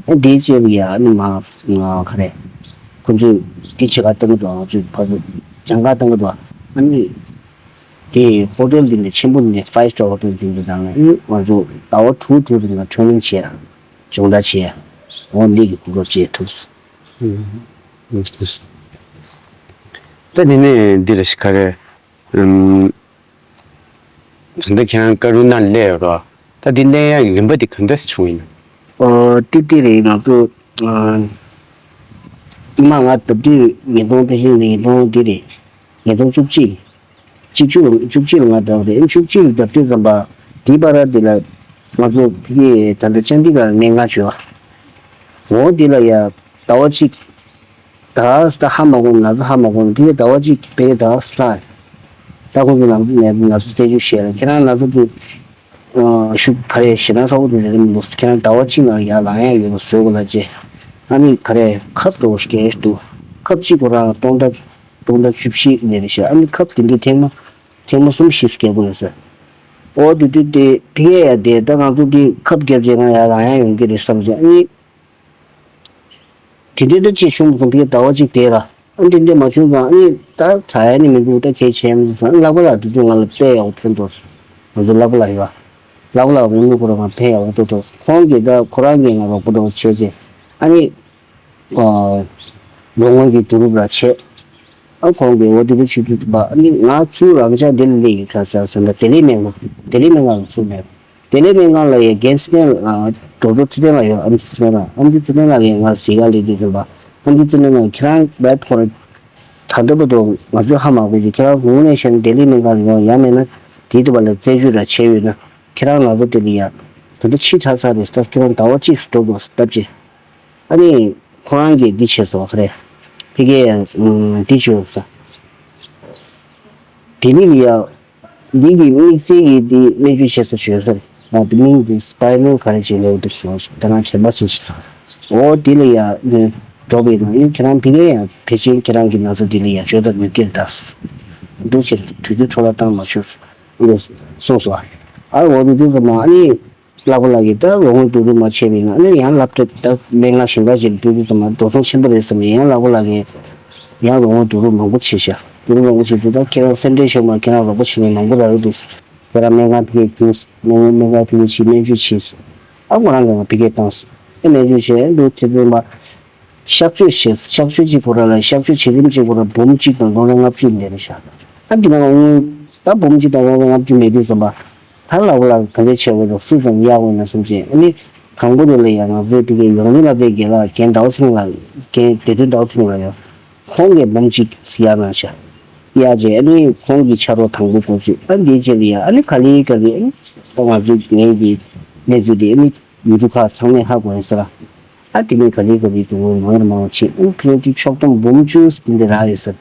ཨ་དེའི་རྗེས་ལ་ཡ་ཨ་ནི་མ་ང་ག་རེ། ཁོ་ཚོས་དེ་ཕྱེད་ཀ་བཏང་གི་འདུག་ང་ཚོས་ཕར་ཚུར་སྦྱང་ག་བཏང་གི་འདུག་ཨ་ནི་དེ་ཧོ་ཊེལ་འདི་ནས་ཆེན་པོ་འདི་ནས་ཕའི་སི་ཊར་ཧོ་ཊེལ་འདི་འདི་དང་ཨ་ནི་ང་ཚོ་ཟླ་བ་དྲུག་དྲུག་རིང་ལ་ཊེ་ནིང་བྱས་སྦྱོང་བརྡར་བྱས་འོ་འདི་གི་གོ་སྐབས་བྱས་ཐུབ་སོང་། ད་འདི་ནས་འདི་ལ་ཞིག་ག་རེ། ད་ལྟ་ཁྱེད་རང་ཀ་རུ་ནང་སླེབས་ཡོད་རོ། ད་འདི་སླེབས་ཡག་གི་རིམ་པ་འདི་ག་འདྲ་སེ་བྱུང་ཡིན་ན། ཨོ་ཏི་ཏི་རེད་ང་ཚོ་ཨ་ཉི་མ་ང་ལྟ་དུས་ཉིས་སྟོང་དེ་བཞིན་ཉིས་སྟོང་འདི་རེད། ཉིས་སྟོང་བཅུ་གཅིག་གཅིག་བཅུ་བཅུ་གཅིག་ལ་ང་ལྟ་བ་རེད་བཅུ་གཅིག་ལ་ལྟ་དུས་ཙམ་པ་འདི་བར་འདི་ལ་ང་ཚོ་ཕ་གི་ད་ལྟ་ཅན་དི་གར་གནས་མཁན་བྱོས་པ། འོ་འདི་ལ་ཡ་ཟླ་བ་གཅིག་ད་ད་ཧ་མ་གོ་ན་ཚོ་ཧ་མ་གོ་ན་ཕ་གི་ཟླ་བ་གཅིག་ཕ་གི་ཟླ་བ་གཅིག་ལྷག་ད་ཁོང་ཚོ་ནང་ནས་ང་ཚོ་རྩད་གཅོད་བྱས་ལ་ཁྱེད་རང་ང་ཚོ་དེ་ཤུགས་ག་རེ་ཞེ་དྲག་ཚ་པོ་དེ་རེད་མི་འདུག་ཁྱེད་རང་ཟླ་བ་གཅིག་ནང་ཡར་ལངས་ཡག་ཡོད་པ་བཟོས་དགོས་ལ་ཅེ། ཨ་ནི་ག་རེ་ཁབ་འགྲོ་བ་ཞིག་རྒྱག་འདུག་ཁབ་གཅིག་ཁོ་རང་སྟོང་ཕྲག་སྟོང་ཕྲག་བཅུ་བཞི་ནས་རེད་ཤག་ཨ་ནི་ཁབ་དེ་འདྲའི་ཐེངས་མ་ཐེངས་མ་གསུམ་བཞི་རྒྱག་དགོས་ཡོད་ཟེར། འོ་དེ་དུས་དེ་ཕ་གི་ཡ་དེ་ད་ང་ཚོ་དེ་ཁབ་བརྒྱབ་རྗེས་ང་ཡར་ལངས་ཡག་ཡོང་གི་རེད་བསམ་བྱས་ཨ་ནི། དེ་འདྲའི་ད་ཅི་བྱུང་སོང་ཕ་གི་ཟླ་བ་གཅིག་དེ་ལ་ཨ་འདི་འདྲ་མ་བྱུང་ཙང་ཨ་ནི་ད་དྲག་ཡ་ནི་མི་འདུག་ད་གལ་ཆེ་མི་འདུག་ཟེར་ཨ་ལག་པ་ལགས་དེ་དུས་ང་ལ་དཔེ་ཡག་པོ་ཕན་ཐོགས་སོང་ང་ཚོ་ལག་པ་ལགས་ཡོད་ཨ་ལག་པ་ལགས་འོང་མི་ཁོ་རང་ང་ཕན་ཡག་པོ་ཐོགས་ཐོགས་ཁོང་གིས་ད་ཁོ་རང་གིས་ང་རོགས་པ་འདྲ་བོ་བྱས་རྗེས་ཨ་ནི་ལོ་ངོ་གི་བསྡུ་རུབ་ར་བྱས་ཨ་ཁོང་གིས་འོ་དེ་འདྲ་བྱེད་དུས་ཙམ་པ་ཨ་ནི་ང་ཚུར་རང་ཅག་འདི་ལ་སླེབས་ཡིན་ཁ་ཚ་ཟེར་ན་དེ་ལས་མེད་ང་དེ་ལས་མེད་ང་ལ་ཚུར་མེད། དེ་ནས་སྨན་ཁང་ལ་ཡ་རྒན་ཚེ་བརྟན་ལགས་ཨ་ཌོག་ཊར་ཚེ་བརྟན་ལགས་ཡོད་ཨམ་ཆི་ཚེ་བརྟན་ལགས་ཨམ་ཆི་ཚེ་བརྟན་ལགས་ཀྱིས་ང་གཟིགས་ག་སླེབས་དུས་ཙམ་པ་ཨམ་ཆི་ཚེ་བརྟན་ལགས་ཀྱིས་ཁྱེད་རང་རྦད་ཁོ་ར་ ད་ལྟ་བར་དུ་ང་ཚོས་ཧ་མ་གོ་རྒྱུ། ཁྱེད་རང་དངོས་གནས་བཤད་ན་ལྡི་ལི་སྨན་ཁང་ལ་ཡོང་། ཡང་མིན་ན་དེའི་ཐོག་ལ་རྩད་གཅོད་འདྲ་བྱས་ཡོད་ན། ཁྱེད་རང་ང་ཚོ་དེ་ལ་ཡ་ད་ལྟ་ཕྱི་དྲགས་ཚར་རེད། སྟབས་ཁྱེད་རང་ཟླ་བ་གཅིག་འགྲོ་དགོས་སྟབས་ཀྱིས། ཨ་ནི་ཁོ་རང་གིས་འདི་བྱས་སོང་། ཁ་རེ་ཕ་གིར་འདི་བྱོས་ས། ལྡི་ལི་ལ་ཡ། འདི་གི་དམིགས་བསལ་གྱི་འདི་སྨན་བཅོས་བྱེད་ས་བྱོས་ས་རེད། ང་འདི་མིང་འདི་སི་པའི་ནལ་ག་རེ་བྱེད་ལེའུ་འདི་སོང་ད་ང་དྲན་པ་བྱེད་ཤག་འོ་འདི་ལ་ཡ་ནི་འགྲོ་བའི་ནང་ཡིན། ཁྱེད་རང་ཕ་གིར་ཡང་ཕལ་ཆེར་ཁྱེད་རང་གི་ན་ཚ་འདི་ལ་ཡ་བཅོས་ཐབས་ཡོད་ཀྱི་རེད་ད། འདུག་ཕྱིར་དུས་ཚོད་འཕྲོ་བརླག་བཏང་མ་བྱོས། འདི་གསུངས་སོང་། ཨ་འོ་འདི་དུས་ཙམ་མ་ཨ་ནི། ལྷག་པ་ལགས་ཀྱིས་ད་ལོ་ངོ་དྲུག་དྲུག་མ་བྱས་པ་ཡིན་ན་ཨ་ནི་ཡང་སློབ་གྲྭ་ད་སྨན་ཁང་གཞན་པ་ཞིག་ལ་སྤྲོད་དུས་ཙམ་པ་འགྲོ་སོང་ཆེན་པོ་རེད་བསམ་ནས། ཡང་ལྷག་པ་ལགས་ཀྱིས་ཡང་ལོ་ངོ་དྲུག་དྲུག་མང་པོ་བྱས་ཤག་དྲུག་དྲུག་མང་པོ་བྱས་དུས་ད་ཁྱེད་རང་སེམས་ཁྲལ་ཤོར་མ། ཁྱེད་རང་རོགས་པ་བྱེད་མཁན་མང་པོ་རག་གི་འདུག་ཁྱེད་རང་སྨན་ཁང་ཕ་གིར་བྱོས། སྨན་སྨན་ཁང་ཕ་གིར་བྱས་སྨན་བཅོས་བྱས། ཨ་ཁོ་རང་གིས་ང་ཕ་གིར་བཏང་སོང་། ཨ་སྨན་བཅོས་བྱས་འདུག་དེ་ཚོ་མ། གཤག་བཅོས་བྱས། གཤག་བཅོས་གཅིག་པོ་ར་ལ་གཤག་བཅོས་བྱེད་རིམ་གཅིག་པོ་ར་འབུམ་གཅིག་དང་སྟོང་ཕྲག་ལྔ་བཅུ་འདི་རེད་ཤག་ཨ་འདི་ནང་དངུལ་ད་འབུམ་གཅིག་དང་སྟོང་ཕྲག་ལྔ་བཅུ་མེད་དུས་ཙམ་པ། ད་ལྷག་པ་ལགས་ག་འདྲས་བྱེད་དགོས་འདུག་སུ་ཙམ་གཡར་དགོས་ན་བསམ་བྱས། ཨ་ནི་དང་པོ་དེ་ལ་ཡང་ང་ཚོའི་ཕ་གིའི་ཡོངས་འཛིན་སློབ་གྲྭའི་དགེ་ལགས་རྒན་ཟླ་བ་ཚེ་རིང་ལགས། རྒན་བདེ་དོན་ཟླ་བ་ཚེ་རིང་ལགས་ཡང་ཁོང་གིས་འབུམ་གཅིག་གཡར་གནང་ཤག་གཡར་རྗེས་ཨ་ནི་ཁོང་གི་ཕྱག་རོགས་དང་པོ་སྐོར་ཅིག་ཨ་འདིའི་རྗེས་ལ་ཡང་ཨ་ནི་ག་ལེ་ག་ལེ་ཨ་ནི་ད་ང་ཚོའི་ངའི་གི་གནས་ཚུལ་དེ་ཨ་ནི། ཡུལ་གྲུ་ཁག་ཚང་མས་ཧ་གོ་ཡིན་ཟེར། ཨ་དེ་ནས་ག་ལེ་ག་ལེ་དུ་མང་རུ་མང་རུ་ཕྱིན། ཨུ་ཕན་ཏི་ཕྱོགས་བསྡོམས་འབུམ་བཅུ་དེ་འདྲ་རག་ཡོད་ཟེར།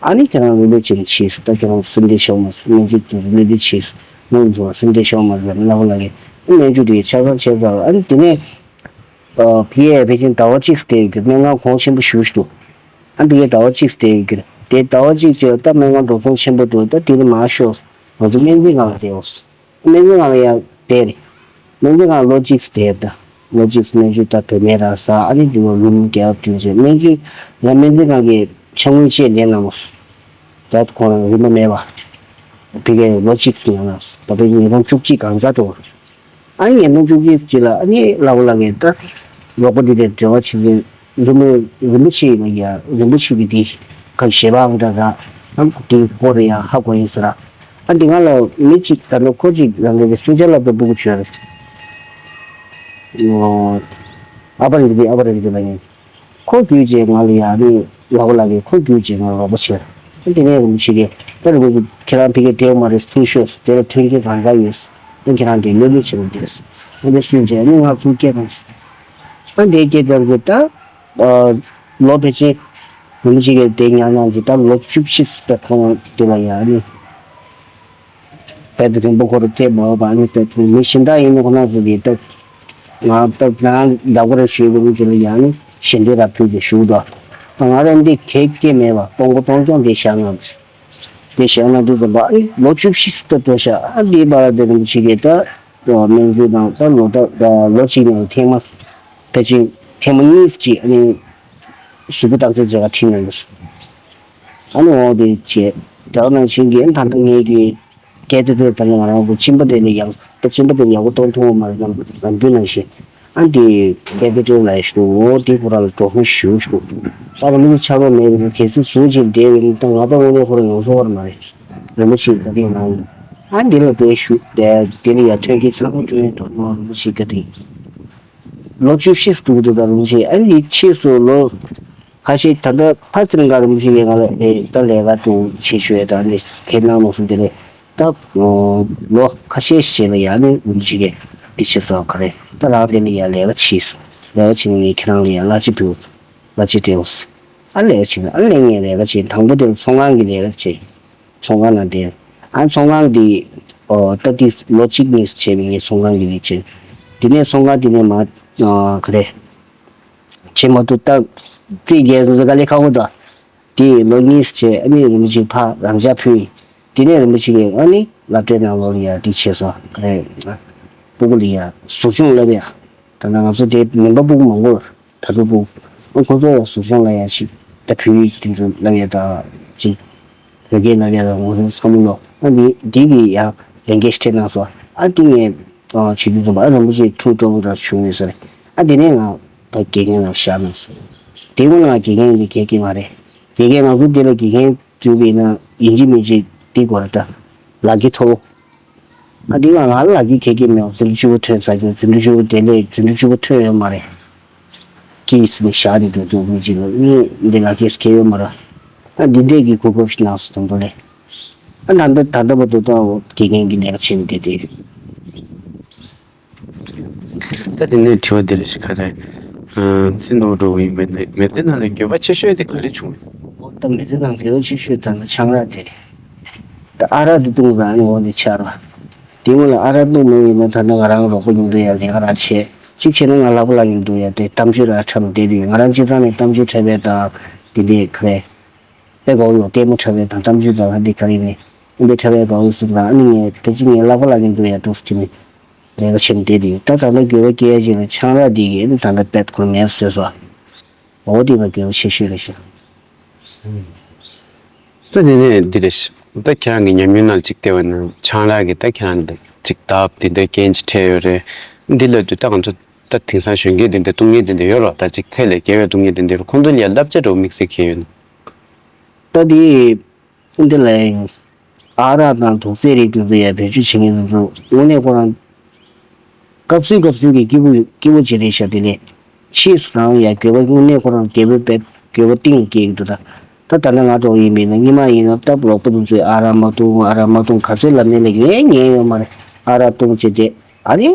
ཨ་ནི་ཁྱེད་རང་རུ་ལོ་ཅིག་ཕྱིས་ད་ཁྱེད་རང་སེམས་ཁྲལ་ཤོར་མ་སྨན་བཅོས་དུ་རུ་ལོ་དུ་ཕྱིས་སྨན་བཅོས་སེམས་ཁྲལ་ཤོར་མ་ཟེར་ལབ་ལ་གི་སྨན་བཅོས་དེ་ཆ་ཚང་བྱས་ཚར། ཨ་ནི་དེ་ནས་ཕི་ཨེ་ཕལ་ཆེར་ཟླ་བ་གཅིག་སྟེ་གི་སྨན་ཁང་གོང་ཆེན་པོ་ཞུ་ཞུ་འདུག་ཨ་ཕི་ཨེ་ཟླ་བ་གཅིག་སྟེ་གི་དེ་ཟླ་བ་གཅིག་བྱས་ད་སྨན་ཁང་འགྲོ་སོང་ཆེན་པོ་འདུག་ད་དེ་ནི་མ་ཤོར་ང་ཚོ་སྨན་རྩིས་ཁང་ལ་བསྡད་འོང་། སྨན་རྩིས་ཁང་ལ་ཡང་བསྡད་རེད། སྨན་རྩིས་ཁང་ལོ་གཅིག་བསྡད་ད། ལོ་གཅིག་སྨན་བཅོས་ད་བོད་སྨན་རང་ཟ། ཨ་ནི་དེ་ལོ་ལུམ་རྒྱག་དུས་ཚོད་སྨན་བཅོས་ཡང་སྨན་རྩིས་ཁང་གི་ཕྱག་དངུལ་བཅས་ལེན་གནང་། ད་ཁོང་རང་རིན་པ་མེད་པ། ཕ་གིར་ལོ་གཅིག་ཡང་ན་ད་ལྟ་ཉིས་སྟོང་བཅུ་གཅིག་གང་ཟག་འགྲོ། ཨ་ནི་ཉིས་སྟོང་བཅུ་གཅིག་ཅིག་ལ་ཨ་ནི་ལྷག་པ་ལགས་ཀྱིས་ད་རོགས་པ་འདི་དང་འབྲེལ་བ་བྱེད་མཁན། རིན་པོ་རིན་པོ་ཆེ་ལ་ཡ་རིན་པོ་ཆེ་གི་དེ་ག་ཞེ་པོ་འདྲ་ར། ཨ་དེ་སྐོར་ཡ་ཧ་གོ་ཡིན་ཟེར། ཨ་འདི་ང་ལ་མི་གཅིག་ད་ལོ་ཁོ་གཅིག་རང་གི་སུ་ཇ་ལ་དོ་སྤུ་གུ་བྱོས་རེད། ཨ་པ་རེད་འདི་ཨ་པ་རེད་འདི་ལ་ཡིན། ཁོ་བརྒྱུད་བྱས་ང་ལ་ཡ་ནི་ལྷག་པ་ལགས་ཀྱིས་ཁོ་བརྒྱུད་བྱས་ང་ལ་རོགས་པ་བྱས། ཨ་དེ་ནས་རིན་པོ་ཆེ་གིས་ད་རིན་པོ་ཆེ་ཁྱེད་རང་ཕ་གིར་བསྡད་ཡོད་མ་རེད། ཐུགས་ཤོག་དེ་ལ་མཐུན་རྐྱེན་གང་ག་ཡོད། ཨ་ཁྱེད་རང་གིས་གློད་གློད་བྱེད་རོགས་བྱས། ཨ་དེ་སུ་བྱས་ནི་ང་ཚོ་སྐད་གང་ཨ་འདས་སྐྱེས་དར་གྱི་ད། ལོ་ཕལ་ཆེར་རིན་པོ་ཆེ་གི་དེ་ཉག་ཉག་གི་ད་ལོ་བཅུ་བཞི་ཙམ་ཁོང་དེ་ལ་ཡང་ནི། དཔལ་དུ་རིན་པོ་ཁོ་རུ་སྤྲད་མ་འོས་པ་ནི་ད་དུང་མི་གཞན་དག་ཡིན་ན་ཁོ་ན་ཚོ་གི་ད། ང་ད་ང་བདག་པོ་རེ་ཞུས་པ་རུ་དེ་ལ་ཡང་ནི་ཞལ་འདེབས་ར་ཕུལ་ཏེ་ཞུ་དོ། ད་ང་ད་འདི་གེགས་སྐྱེ་མེད་པ་སྤོང་པོ་སྤོང་སྐྱོང་དེ་བཞག་ན། དེ་བཞག་ན་དེ་ཙམ་པ་ཨེ་ལོ་བཅུ་བཞི་ཙམ་ད་ལྟ་བཞག་ཨ་འདི་བར་དེ་རིན་པོ་ཆེ་གི་ད། སྨན་རྩིས་དང་ད་ལོ་ད་ལོ་གཅིག་ནང་ཐེངས་མ། ཕལ་ཆེར་ཐེངས་མ་གཉིས་ཀྱིས་ཨ་ནི་གཟུགས་པོ་བརྟག་དཔྱད་བྱེད་ག་ཁྲིད་གནང་གི་རེད། ཨ་ནི་འོ་དེ་བྱས་དེ་ནང་བཞིན་གྱི་ད་ལྟ་ངེད་ཀྱི་སྐད་དེ་དེ་ད་ལྟ་ང་རང་གི་གཅིན་པ་དེ་ནི་ཡག་ད་གཅིན་པ་དེ་ཡག་པོ་གཏོང་ཐུབ་པ་མ་རེད། ལམ་ལམ་རྒྱུད་ནང་བཞིན་ཨ་འདི་སྐད་དེ་དེ་ལ་ཞུ་འོ་དེ་ཁོ་རང་ལ་འགྲོ་སོང་ཞུ་ཞུ་ད་རང་མི་ཆགས་པ་མེད་པའི་གལ་སྲིད་བཟོ་བྱེད་བསྡད་ཡོད་ན་ད་ང་ད་དངོས་གནས་ཁོ་རང་ཡོང་ས་བར་མ་རེད། རིན་པོ་ཆེ་ད་དེ་ནང་ཨ་འདི་ལ་དེ་ཞུ་དེ་དེ་ལ་ཡ་ཐོན་སྐྱེད་ཚང་མ་སྤྲོད་ཡོད་དོ་ནོ་རིན་པོ་ཆེ་ག་དེ། ལོ་བཅུ་བཞི་སུ་འདུག་ད་རིན་པོ་ཆེ་ཨ་ནི་ཕྱིས་སུ་ལོ་ཁ་ཤས་ད་ལྟ་ཕ་ཚེ་རིང་དཀར་རིན་པོ་ཆེ་གིས་ང་ལ་ཨེ་ད་ལས་ཀ་ཏུ་བྱེད་ཤོག་ད་ནི་ཁྱེད་ནང་ལོགས་སུ་དེ་ལས་ད་ལོ་ཁ་ཤས་ཤིག་ལ་ཡ་ནི་རིན་པོ་ཆེ་གིས་འདི་བྱེད་སོང་ག་རེ་ད་རང་དེ་ནི་ཡ་ལས་ཀ་བྱེད་སོང་ལས་ཀ་བྱེད་ནི་ངས་ཁྱེད་རང་ལ་ཡ་གླ་ཆ་ཕུལ་གླ་ཆ་སྤྲད་འོང་ཨ་ལས་ཀ་བྱེད་ན་ཨ་ལས་ངས་ལས་ཀ་བྱེད་དང་པོ་དེ་ལ་ཚོང་ཁང་གི་ལས་ཀ་བྱེད། ཚོང་ཁང་ནང་བསྡད། ཨ་ཚོང་ཁང་འདི་ཨོ་ད་ལྟ་ལོ་གཅིག་གཉིས་བྱས་པའི་ངའི་ཚོང་ཁང་གི་ལས་བྱེད། དེ་ནས་ཚོང་ཁང་དེ་ནས་མ་ཨ་ག་རེ་བྱེད་མ་ཐུབ་ད་རྩིས་རྒྱག་ཟེར་ག་ལས་ཁག་པོ་ད། དེ་ལོ་གཉིས་བྱས་ཨ་ནི་རིན་པོ་ཆེ་ཕར་རང་འཇགས་ཕུལ། དེ་ནས་རིན་པོ་ཆེ་གིས་ཨ་ནི་སློབ་གྲྭའི་ནང་ལོགས་ལ་ཡ་དེ་བྱས་སོང་ག་རེ། སྤུ་གུ་ལ་ཡ་ཟུར་སྦྱོང་བསླབ་ཡ། ད་ནང་ང་ཚོ་དེ་མིན་པ་སྤུ་གུ་མང་པོ་ད་དུ་སྤུ་གུ་ཁོ་ཚོ་ཡང་ཟུར་སྦྱོང་ལ་ཡང་ཞིག་ད་བོད་ཡིག་དེ་ཚོ་བསླབ་ཡ་ད་ཅིག་བོད་སྐད་བསླབ་ཡ་ད་ངོ་ཚ་མོ་ལོ་ཨ་འདི་འདི་གི་ཡང་ལས་འགན་ཞིག་སྤྲད་གནང་སོང་ཨ་འདི་ངས་བྱེད་དུས་ཙམ་པ་ཨ་རིན་པོ་ཆེ་ཐུགས་སྤྲོ་པོ་འདྲ་བྱུང་ཡོད་ཟེར་ཨ་དེ་ནས་ང་ད་དགེ་རྒན་ལ་བཞག་གནང་སོང་། དེ་སྔོན་ང་དགེ་རྒན་འདི་གལ་གྱི་མ་རེད། དགེ་རྒན་ང་ཚོ་འདི་ལ་དགེ་རྒན་བཅུག་པ་ཡིན་ན་ཡིན་གཅིག་མིན་གཅིག་འདི་དགོས་རེད་ད། ལག་གི་མཐོ་བོ། ཨ་འདི་ང་ང་ལ་ལག་གི་ཁེ་གི་མེད། འཛིན་གྲྭ་བཅུ་པ་ཐོན་ས་ཀྱང་འཛིན་གྲྭ་བཅུ་པ་དེ་ལས་འཛིན་གྲྭ་བཅུ་པ་ཐོན་ཡོད་མ་རེད། ཀི་སི་ནས་བཞག་ནས་འགྲོ་འདུག་མི་གཅིག་ལ་ནི་འདི་ལག་གི་ཁེ་ཡོད་མ་རེད། ཨ་འདི་འདྲས་ཀྱི་གོ་སྐབས་ཤིག་གནང་སོང་དང་པོ་ལས། ཨ་ད་ལྟ་ད་ལྟ་བར་དུ་ད་དགེ་རྒན་གྱི་ལས་ཀ་བྱེད་ནས་བསྡད་དེ། ད་དེ་ནས་དྲི་བ་འདི་རེད་ཤག་ག་རེ། ཨ་ཙི་ནོ་འགྲོ་བའི་མི་སྣ་མི་སྡེ་ནང་ལ་འགྱོད་པ་ཆེ་ཤོས་དེ་ག་རེ་བྱུང་། ད་མི་སྡེ་ནང་འགྱོད་པ་ཆེ་ཤོས་ད་ནི་ཆང་རག་དེ་རེད། ད་ཨ་རག་དེ་བཏུང་ཙང་ནི་འོ་དེ་ཆགས་ར། དེ་སྔོན་ལ་ཨ་རག་བཏུང་མེད་པ་ཡིན་ན་ད་ནི་ང་རང་རོགས་པ་ཡིན་འདུག་ཡ། ལས་ཀ་རང་བྱེད། གཅིག་བྱས་ན་ང་ལྷག་པ་ལ་ཡིན་འདུག་ཡ། དེ་གཏམ་བརྗོད་ར་འཁྲབ་བསྡད་དུས་ང་རང་སྤྱིར་བཏང་ནས་གཏམ་བརྗོད་འཁྲབ་པའི་ད་དེ་འདྲས་ག་རེ། དཔེ་དགའ་བོ་ཡོད། ལྟད་མོ་འཁྲབ་པའི་དང་གཏམ་རྒྱུད་དང་ཧ་འདི་ག་རེ་ནས་འདི་འཁྲབ་པའི་དགའ་བོ་ཟེར་དང་ཨ་ནི་ངས་ད་ཅི་ངའི་ལག་པ་ལ་ཉན་འདུག་ཡ་འདུག་ཟེར་ནས་ལས་ཀ་བྱེད་ནས་བསྡད་དེ་ཡོད། ད་ད་ལྟ་འགྱོད་པ་སྐྱེ་ཡ་ཞིག་ལ་ཆང་རག་འདི་གིས་ཨ་ནི་ད་ལྟ་དཔེ་ཁོ་མེད་བཟོས་སོ། འོ་དེ་ལ་འགྱོད་པ་ཆེ་ཤོས་རེད་ཤག་ད་དེ་ནས་འདི་རེད་ཤག་ད་ཁྱེད་རང་གི་ཉམས་མྱོང་ནང་ཅིག་བལྟས་པ་ན་ཆང་རག་གིས་ད་ཁྱེད་རང་ལ་ཅིག་བརྡབ་དེ་འདྲ་རྐྱེན་ཅིག་འཕྲད་ཡོད་རེད། འདི་ལ་དུས་ད་ང་ཚོ་ད་དེང་སང་གཞོན་སྐྱེས་དེ་འདྲ་བཏུང་མཁན་དེ་འདྲ་ཡོད་རེད། ད་ཅིག་ཚད་ལས་བརྒལ་བའི་བཏུང་མཁན་དེ་འདྲ་ཡོད་རེད། ཁོང་ཚོ་ལ་ཡ་བསླབ་བྱ་འདྲ་བོ་དམིགས་བསལ་གང་ཡོད་ན། ད་དེ་འདི་ལ་ཨ་རག་དང་དུག་རྫས་རིགས་དེ་ཚོ་ཡ་བེད་སྤྱོད་བྱེད་མཁན་དེ་ཚོ་དངོས་གནས་ཁོ་རང་སྐབས་སུ་སྐབས་སུ་གི་སྐྱིད་པོ་སྐྱིད་པོ་ཅིག་རེད་ཤག་དེ་ལས་ཕྱིས་སུ་རང་ཡ་འགྱོད་པ་དངོས་གནས་ཁོ་རང་འགྱོད་པ་དཔེ་འགྱོད་པ་གཏིང་ལ་སྐྱེ་གི་འདུག་ད་ད་ད་ལྟ་ང་འདྲ་བོ་ཡིན་པས་ན་སྔོན་མ་ཡིན་ན་སྟབས་ལོག་པ་དེ་ཚོས་ཨ་རག་མ་བཏུང་ཨ་རག་མ་བཏུང་ག་ཚོད་ལབ་ནའི་ལས་ངས་ཉན་ཡོད་མ་རེད། ཨ་རག་བཏུང་བྱས་རྗེས་ཨ་རེ།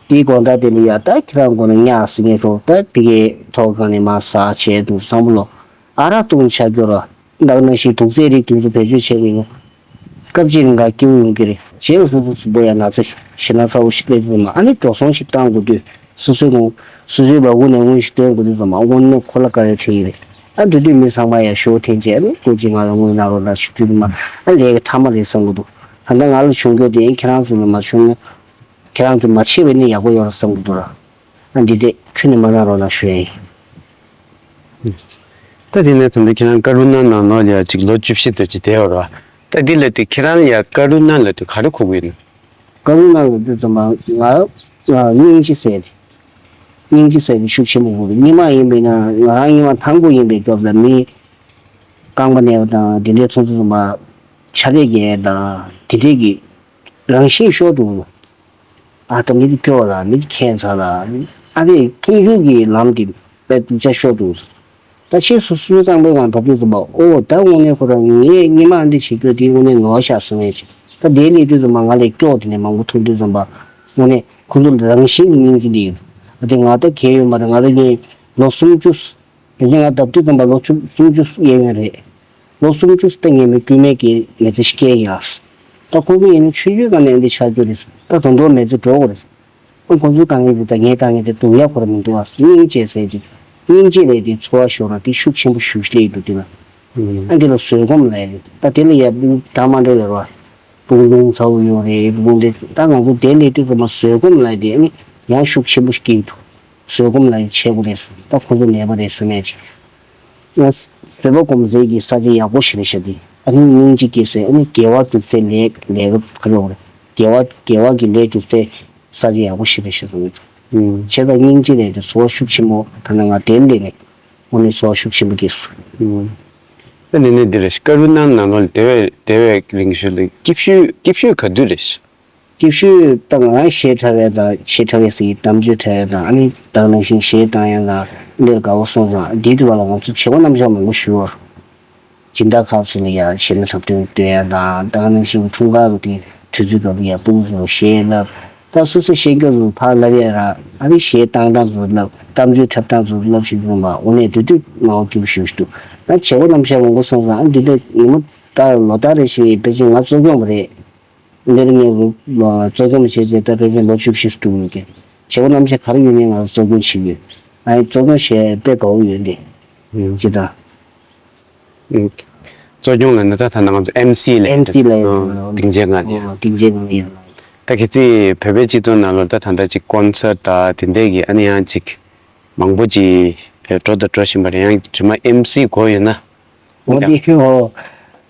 དེའི་དགོང་དག་དེ་ལ་ཡ་ད་ཁྱེད་རང་མགོ་ནས་ཉག་ཟིང་ངེ་ཤོག་ད་དེ་གའི་ཐོག་སྒང་ནས་མར་ཟག་བྱས་འདུག་བསམ་བློ། ཨ་རག་བཏུང་ཆ་སྐྱོར་བ། ད་ག་ནང་བཞིན་དུག་རྫས་རིགས་དེ་ཚོ་བེད་སྤྱོད་བྱས་པ་ཡིན་ན། སྐབས་གཅིག་ལ་འགའ་སྐྱིད་པོ་ཡོང་གི་རེད། རྗེས་ལ་སོ་སོ་སུ་པོ་ཡ་ན་ཚ་ཞེ་ན་ཚ་བོ་ཞིག་སླེབས་ཙམ་ཨ་ནི་འགྲོ་སོང་ཞིག་བཏང་དགོས་དུས་སོ་སོའི་ངོ་སོ་སོའི་བ་སྤུ་ནས་དངུལ་ཞིག་སྟོན་དགོས་དུས་ཙམ་ཨ་དངོས་གནས་ཁོ་ལ་དཀའ་ལས་འཕྲད་ཀྱི་རེད། ཨ་འགྲོ་དུས་མི་ཚང་མ་ཡ་ཞོ་འཐེན་བྱས་ཨ་ནི་སྐུ་མཁྱེན་ང་ལ་དངུལ་གནང་རོགས་གནང་ཞུ་དུས་ཙམ་ཨ་ལས་ཀ་མཐའ་མ་རེད་བསམ་གི་འདུག་ད་ལྟ་ང་ལ་བྱུང་རྒྱུ་དེ་ཁྱེད་རང་ཚོ་ལ་མ་བྱུང་ན་ཁྱེད་རང་ཚོ་མ་བྱེད་པ་ནི་ཡག་པོ་ཡོད་རེད་བསམ་གི་འདུག་ར། ཨ་འདི་དེ་ཁྱོན་ནས་མ་གནང་རོགས་གནང་ཞུ་ཡ་ཡིན། ད་དེ་ནས་ད་ལྟ་ཁྱེད་རང་ཀ་རུ་ན་ནང་ལོགས་ལ་ཡ་ཅིག་ལོ་བཅུ་བཞི་ཙམ་ཅིག་བསྡད་ཡོད་རེད་བ། ད་འདི་ལ་དེ་ཁྱེད་རང་ལ་ཡ་ཀ་རུ་ན་ལ་དེ་ག་རེ་གོ་གི་ཡོད་ན། ཀ་རུ་ན་ལ་དེ་ཚོ་མ་ང་ང་སྙིང་རྗེ་ཟེར་དེ། སྙིང་རྗེ་ཟེར་དེ་ཤུགས་ཆེན་པོ་གོ་གི། སྔོན་མ་ཡིན་པས་ན་ང་རང་སྔོན་མ་དང་པོ་ཡིན་པའི་སྐབས་ལ་མི་རྐང་པ་ན་བ་དང་དེ་འདྲའི་ཚོ་ཚོ་ཚོ་མ་ཆ་ལས་རྒྱལ་དང་དེ་འདྲའི་གི་རང་བཞིན་ཤོར་འདུག་ཨ་ད་མི་དེ་སྐྱོ་ལ་མི་དེ་ཁྱད་མཚར་ལ་ཨ་རེ་མཐོང་ཆུང་གི་ལམ་དེ་དཔེ་སྡུག་ཅག་ཤོར་འདུག་ད་ཕྱིས་སུ་སུའི་རྐང་པའི་སྒང་བབས་དུས་ཙམ་པ་ཨོ་ད་དངོས་གནས་ཁོ་རང་ངས་སྔོན་མ་འདི་བྱེད་རྒྱུ་དེ་དངོས་གནས་ནོར་ཤག་བཟོ་མེད་ཅིག་ད་དེ་ལས་དུས་ཙམ་པ་ང་ལས་སྐྱོ་དེ་ནས་མང་པོ་ཐུག་དུས་ཙམ་པ་དངོས་གནས་ཁོ་ཚོ་རང་བཞིན་གྱི་སྙིང་རྗེ་འདི་ཡོད། ཨ་དེ་ང་ད་གལ་ཡོད་མ་རེད། ང་ད་ངས་ལོ་སུམ་ཅུ། དེ་རིང་ང་བརྡབ་དུས་ཙམ་པ་ལོ་བཅུ་སུམ་ཅུ་གཡས་གཡོན་རེད། ལོ་སུམ་ཅུ་ད་ངས་མི་རྐུན་མས་ཀྱི་མི་ཚེ་ཤི་སྐྱེལ་ཡ། ད་ཁོ་ཚོ་ཡིན་ན་ཆུང་ཆུང་སྒང་ནས་འདི་ཆགས་རྒྱུ་རེད། ད་དོན་དུ་མི་ཚེ་འགྲོ་དགོས་རེད། ཨ་ཁོ་ཚོའི་དཀའ་ངལ་འདི་ད་ངའི་དཀའ་ངལ་དེ་སྡུག་ཡག་ཁོ་ར་མི་འདུག་ཨ། སྙིང་རྗེ་ཟེར་རྒྱུ། སྙིང་རྗེ་ལས་དེ་འཚོ་བ་ཤོར་ན་དེ་ཤུགས་ཆེན་པོ་ཞེ་པོ་ཅིག་སླེབས་འདུག་དེ་ལ། ཨ་འདི་ལ་བཟོད་སྒོམ་ལས་རེད། ད་དེ་ལ་ཡ་འདྲ་མ་འདྲ་ཡོད་རེད་བ། སྤུ་གུ་རླུང་ཚ་བོ་ཡོད་རེད། སྤུ་གུ་འདི་ད་ང་ཚོ་དེ་ལས་དུས་ཙམ་པ་བཟོད་སྒོམ་ལས་དེ་ཨ་ནི་ཡང་ཤུགས་ཆེན་པོ་ཞིག་སྐྱེ་གི་འདུག་བཟོད་སྒོམ་ལ་ཡང་ཆེ་བོ་རེད་ཟེར། ད་ཁོ་ཚོ་ནད་པ་རེད་ཟེར་མེད་ཅིག་ཡང་བཟོད་པ་སྒོམ་ཟེར་གྱི་ས་ཆ་ཡག་པོ་ཞིག་རེད་ཤག་དེ་ཨ་ནི་སྙིང་རྗེ་སྐྱེ་ཟེར། ཨ་ནི་དགེ་བ་སྒྲུབ་ཚེ་ལས་ལས་ཀ་ག་རེ་རེད། དགེ་བ་དགེ་བ་གི་ལས་སྒྲུབ་ཚེ་ས་ཆ་ཡག་པོ་ཞིག་རེད་ཤག་ཟེར། བྱས་ཙང་སྙིང་རྗེ་རེད་དེ་ཚོར་བ་ཤུགས་ཆེན་པོ་ད་ནི་ང་དེ་ལས་ནས་དངོས་གནས་ཚོར་བ་ཤུགས་ཆེན་པོ་སྐྱེས་སོང་། ཨ་ནི་ནི་འདི་རེད་ཤག་ཀ་རུ་ན་ནང་ལོགས་ལ་དེ་བས་དེ་བས་རིང་ཤོས་ལ་སྐྱིད་ཤོས་སྐྱིད་ཤོས་ག་དུས་རེད་ཤག་སྐྱིད་ཤོས་ད་ང་རང་གཞས་འཁྲབ་ཡས་དང་གཞས་འཁྲབ་ཡས་ཟེར་གྱི་གཏམ་བརྗོད་འཁྲབ་ཡས་དང་ཨ་ནི་ད་ག་ནང་བཞིན་གཞས་བཏང་ཡས་དང་འདིར་དགའ་བོ་སོང་ཙང་འདིའི་དུས་བ་ལ་ང་ཚོ་བྱེད་སྒོ་རྣམ་གཞག་མང་པོ་ཞུ་བར་སྦྱིན་བདག་ཁག་ཚོ་ལ་ཡང་གཞས་སྣ་འཁྲབ་སྟོན་སྟོན་ཡས་དང་ད་ག་ནང་བཞིན་འཁྲུངས་སྐར་གྱི་དུས་ཚོད་སྐབས་ལ་ཡང་སྤུ་གུ་ཚོ་གཞས་བསླབ་ད་སོ་སོ་གཞས་མཁན་ཚོ་ཕར་བསླབ་ཡས་ར་ཨ་ནི་གཞས་བཏང་སྟངས་ཚོ་བསླབ་གཏམ་བརྗོད་འཁྲབ་སྟངས་ཚོ་བསླབ་བཞིན་འདུག་མ་འོ་ནས་དུས་དུས་མང་པོ་སྐྱིད་པོ་ཞུ་ཞུ་འདུག་ད་བྱེད་སྒོ་རྣམ་གཞག་མང་པོ་སོང་ཙང་ཨ་འདི་འདྲ་ཉིན་མོ་ད་ལོ་ལྟར་རེ་བཞིན་ཕལ་ཆེར་ང་གཙོ་སྐྱོང་བ་རེད། འདིར་ངས་གཙོ་སྐྱོང་བྱས་རྗེས་ད་ཕལ་ཆེར་ལོ་བཅུ་བཞི་འགྲོ་གི་ཡོད་ཀྱི། བྱེད་སྒོ་རྣམ་གཞག་ག་རེ་ཡོད་ནའི་ང་གཙོ་སྐྱོང་བྱེད་ཀྱི་ཡོད། ཨ་ནི་གཙོ་སྐྱོང་བྱས་དཔེ་དགའ་བོ་ཡོད་འདི། ཡང་ཅི་ད། ཡང་གཙོ་སྐྱོང་ལ་ནི་ད་ཐ་ན་ང་ཚོ་ཨེམ་སི་ལབ་ཨེམ་སི་ལབ་ཡོད། ཨང་། སྡིངས་ཆའི་ངོས་ནས། ཨང་། སྡིངས་ཆའི་ངོས་ནས་ཡོད། ད་གལ་སྲིད་བོད་པའི་སྤྱི་ཚོགས་ནང་ལོགས་ད་ད་ལྟ་ཅིག་ཀོན་སར་ཊི་དང་དེ་འདྲས་ཀྱི་ཨ་ནི་ཡང་ཅིག་མང་པོ་ཅིག་འགྲོ་དང་འགྲོ་བཞིན་པ་རེད། ཡང་རྗེས་མ་ཨེམ་སི་དགོས་ཡོད་ན། འོ་དེ་འོ་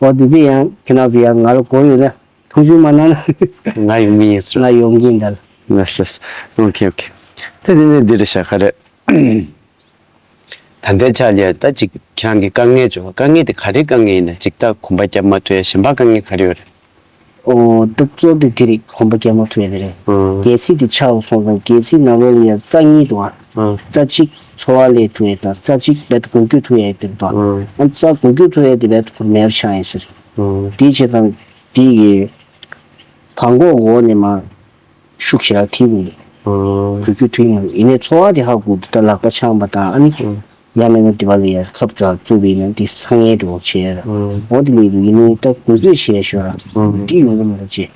འོ་དེ་དེ་ཡང་ཁྱེད་རང་ཚོ་ཡང་ང་ལ་དགོས་ཡོད་ན། ཐུགས་རྗེ་མ་གནང་ན། ང་ཡོང་གི་ཡིན་ཟེར། ང་ཡོང་གི་ཡིན་ད། ལགས་ལགས། ཨོ་ཁེ་ཨོ་ཁེ། ད་དེ་ནས་འདི་རེད་ཤག་ག་རེད། ད་ལྟའི་ཆ་ལ་ད་ཅིག་ཁྱེད་རང་གི་དཀའ་ངལ་བྱུང་བ་དཀའ་ངལ་དེ་ག་རེ་དཀའ་ངལ་ཡིན་ན་ཅིག་ད་གོམ་པ་རྒྱབ་མ་ཐུབ་ཡ་གཞན་པ་དཀའ་ངལ་ག་རེ་ཡོད་རེད། ཨོ་ད་གཙོ་དེ་དེ་རེད། གོམ་པ་རྒྱབ་མ་ཐུབ་ཡ་དེ་རེད། ཨང་། གལ་སྲིད་དེ་ཆགས་སོང་ཙང་གལ་སྲིད་ནང་ལོགས་ལ་ཡ་རྩ་གཉིས་འདུག་ཨ། ཨང་། རྩ་གཅིག་འཚོ་བ་ལས་ཐུབ་ཡས་དང་རྩ་གཅིག་རྦད་དེ་འགུལ་སྐྱོད་ཐུབ་ཡས་དེ་རེད་དོ། ཨ་རྩ་འགུལ་སྐྱོད་ཐུབ་ཡས་དེ་རྦད་དེ་ཁོ་མེད་པ་ཆགས་ཡིན་ཟེར། དེའི་བྱས་ཙང་དེ་ཡི་བྲང་ཁོག་འོག་ནས་མར་ཤུགས་ཞེ་དྲག་ཐིག་འོང་། འགུལ་སྐྱོད་ཐུབ་ཡིན། ཡིན་ནའི་འཚོ་བ་དེ་ཧ་གོ་འདུག་ད་ལག་པ་འཆང་བ་དང་ཨ་ནི་ཡང་མིན་ན་དེ་བ་ལ་ཡ་ཁབ་འདྲ་བཙུགས་པ་ཡིན་ན་དེ་ཚ་ངེས་འགྲོ་བྱས་ར། འོ་དེ་མི་འདུག་ཡིན་ནའི་ད་འགུལ་སྐྱོད་བྱས་ཤོག་ར། དེ་ཡོང་གི་མི་འདུག་ཅེས།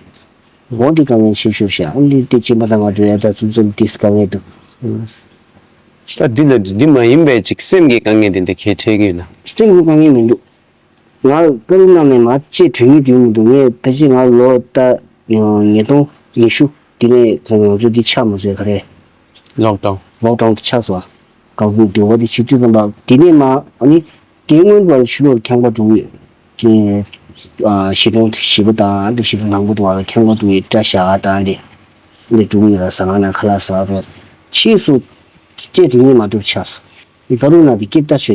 འོ་འདི་དཀའ་ངལ་ཆེ་ཤོས་ཤག་ཨ་འདི་དེ་གཅིན་པ་དང་ང་འགྲོ་ཡ་ད་ཙུམ་ཙུམ་དེས་དཀའ་ངལ་འདུག་ད་འདི་ལ་འདི་མ་ཡིན་པའི་ཅིག་སེམས་ཀྱི་དཀའ་ངལ་དེ་འདྲ་གས་འཕྲད་ཀྱི་ཡོད་ན། སེམས་ཀྱི་དཀའ་ངལ་མི་འདུག་ང་ཀ་རུ་ནང་ནས་མར་ཅིག་གྲོལ་ཉིན་དུས་མི་འདུག་ངས་ཕལ་ཆེར་ང་ལོ་ད་ཉིས་སྟོང་ཉི་ཤུ་དེ་ནས་ང་ཚོ་འདི་ཆགས་མ་སོང་ག་རེ། ལོག་ཌའུན། ལོག་ཌའུན་དེ་ཆགས་སོང་། གང་ལྟར་འདི་བ་དེ་བྱེད་དུས་ཙམ་པ་དེ་ནས་མ་ཨ་ནི་དེ་སྔོན་པར་ཕྱི་ལོགས་ཁང་པ་འགྲོ་གི་ཡོད། ཀྱི་ཨ་གཞིས་གྲོང་བཞི་པ་དང་དེ་གཞིས་གྲོང་དང་པོ་དུ་བ་ལ་ཁང་པ་འགྲོ་གི་སྐྲ་བཞར་དང་དེ་ནས་འགྲོ་གི་ཡོད་ལ་ཟ་ཁང་ནང་ཁ་ལག་ཟ་རོགས་ཕྱིས་སུ་སྐད་དེ་ཉིད་མ་གྲུབ་ཆགས་སོང་། དེ་ཀ་རུ་ན་དེ་སྐྱིད་ལྟ་བྱོས་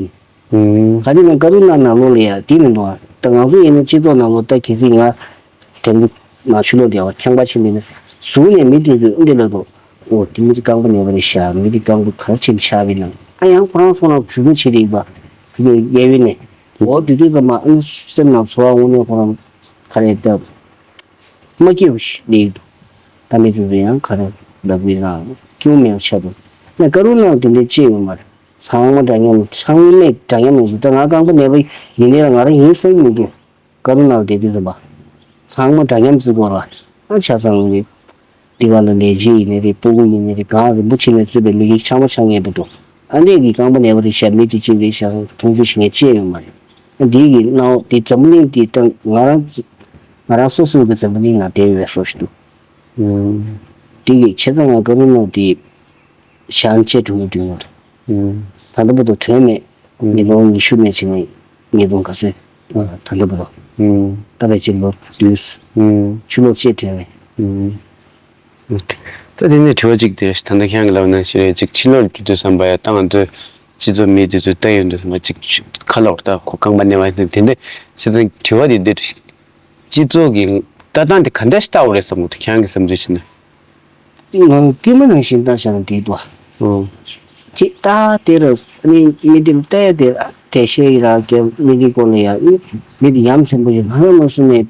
ནས། ག་རེ་ན་ཀ་རུ་ན་ནང་ལོགས་ལ་ཡ་དེ་མི་འདུག་ཨ་ད་ང་ཚོ་ཡིན་ན་སྤྱི་ཚོགས་ནང་ལོགས་ད་གལ་སྲིད་ང་དྲན་འདུག་ང་ཕྱི་ལོགས་བསྡད་པ་ཁང་པ་ཕྱིན་པ་ཡིན་ན་ཟུར་ནས་མི་དེ་ཚོས་འདི་ལབ་འདུག་ཨོ་དེ་མི་དེ་རྐང་པ་ན་བ་རེད་ཤག་མི་དེ་རྐང་པ་ག་རེ་བྱས་ནས་ཆགས་པ་ཡིན་ནམ། ཨ་ཡང་ཁོ་རང་ཚོ་ལ་ཇུས་འགོད་བྱེད་རིགས་པ་དེ་གའི་གཡས་གཡོན་ནས་འོ་དེ་དུས་ཙམ་པ་ཨ་ནི་སེམས་ནང་ཚོར་བ་དངོས་གནས་ཁོ་རང་ག་རེ་ལྟ་མ་སྐྱིད་པ་ཞིག་སླེབས་འདུག་ད་མི་དེ་ཚོ་ཡང་ག་རེ་ལབ་དགོས་ན་སྐྱོན་མེད་པ་ཆགས་འདུག་ཡང་ཀ་རུ་ནང་དེ་འདྲའི་ཅི་ཡོད་མ་རེད། ཚང་མ་འདྲ་མཉམ་ཚང་མས་འདྲ་མཉམ་ཡིན་ད་ང་རྐང་པ་ན་བ་ཡིན་ནའི་ང་རང་ཡིན་བསམ་མི་འདུག་ཀ་རུ་ནང་བསྡད་དུས་ཙམ་པ། ཚང་མ་འདྲ་མཉམ་བརྩི་དགོས་ར། ཨ་ཆ་ཚང་གི་འདི་བ་ལ་ལས་བྱེད་ཡིན་ནའི་རེད་སྤུ་གུ་ཡིན་ནའི་རེད་གང་རིན་པོ་ཆེ་ནས་གཙོས་པའི་མི་རིགས་ཆ་མ་ཆ་ངེས་པ་འདུག་ཨ་འདས་ཀྱི་རྐང་པ་ན་བ་རེད་ཤག་མི་དེ་ཅི་རེད་ཤག་མཐོང་ཆུང་ཞིག་ངས་ཅི་ཡོད་མ་རེད། ཨ་འདི་གི་སྣང་བ་དེ་འཛམ་བུ་གླིང་འདི་ད་ང་རང་ང་རང་སོ་སོ་གི་འཛམ་བུ་གླིང་ནང་བསྡད་ཡོད་པའི་བཟོ་ཞིག་འདུག་འདི་གི་ཆ་ཚང་ང་ཀ་རུ་ནང་དེ་ཞག་བཅད་དུ་མི་འདུག་ཡོད། ད་ལྟ་བར་དུ་དོན་མེད། ཉིས་སྟོང་ཉི་ཤུ་ནས་བྱས་ནས་ཉིས་སྟོང་ག་ཚོད། ད་ལྟ་བར་དུ། ད་ཕལ་ཆེར་ལོ་བདུན། ཕྱི་ལོ་བཅད་དོན་མེད། ད་དེ་ནས་དྲི་བ་གཅིག་དེ་ད་ལྟ་ཁྱེད་རང་གིས་ལབ་ནང་བཞིན་རེད་ཅིག་ཕྱི་ལོགས་འགྲོ་དུས་ཙམ་པ་ཡ་ད་ང་ཚོས་སྤྱི་ཚོགས་མི་དེ་ཚོ་ལྟ་ཡོང་དུས་ཙམ་པ་ཅིག་ཁ་ལོག་ད་ཁོ་རྐང་པ་ན་བ་དེ་འདྲ་བྱས་ཙང་དྲི་བ་དེ་འདི་རེད། སྤྱི་ཚོགས་ཀྱི་ལྟ་སྟངས་དེ་ག་འདྲ་ཞིག་ལྟ་བ་རེད་བསམ་གི་འདུག་ཁྱེད་རང་གི་བསམ་ཚུལ་བྱས་ན། ང་སྐྱེས་མ་ནང་བཞིན་ལྟ་བྱ་ན་འགྲིག་འདུག་ཨོ། ཅིག་ལྟ་དེ་ར་ནི་མི་དེ་ལྟ་ཡ་དེ་དེ་ཤེས་ཡི་ར་གི་མི་དེ་སྐོར་ལ་ཡ་མི་དེ་ཡ་མཚན་པོ་ཡོད་ང་རང་མ་སུ་ནས་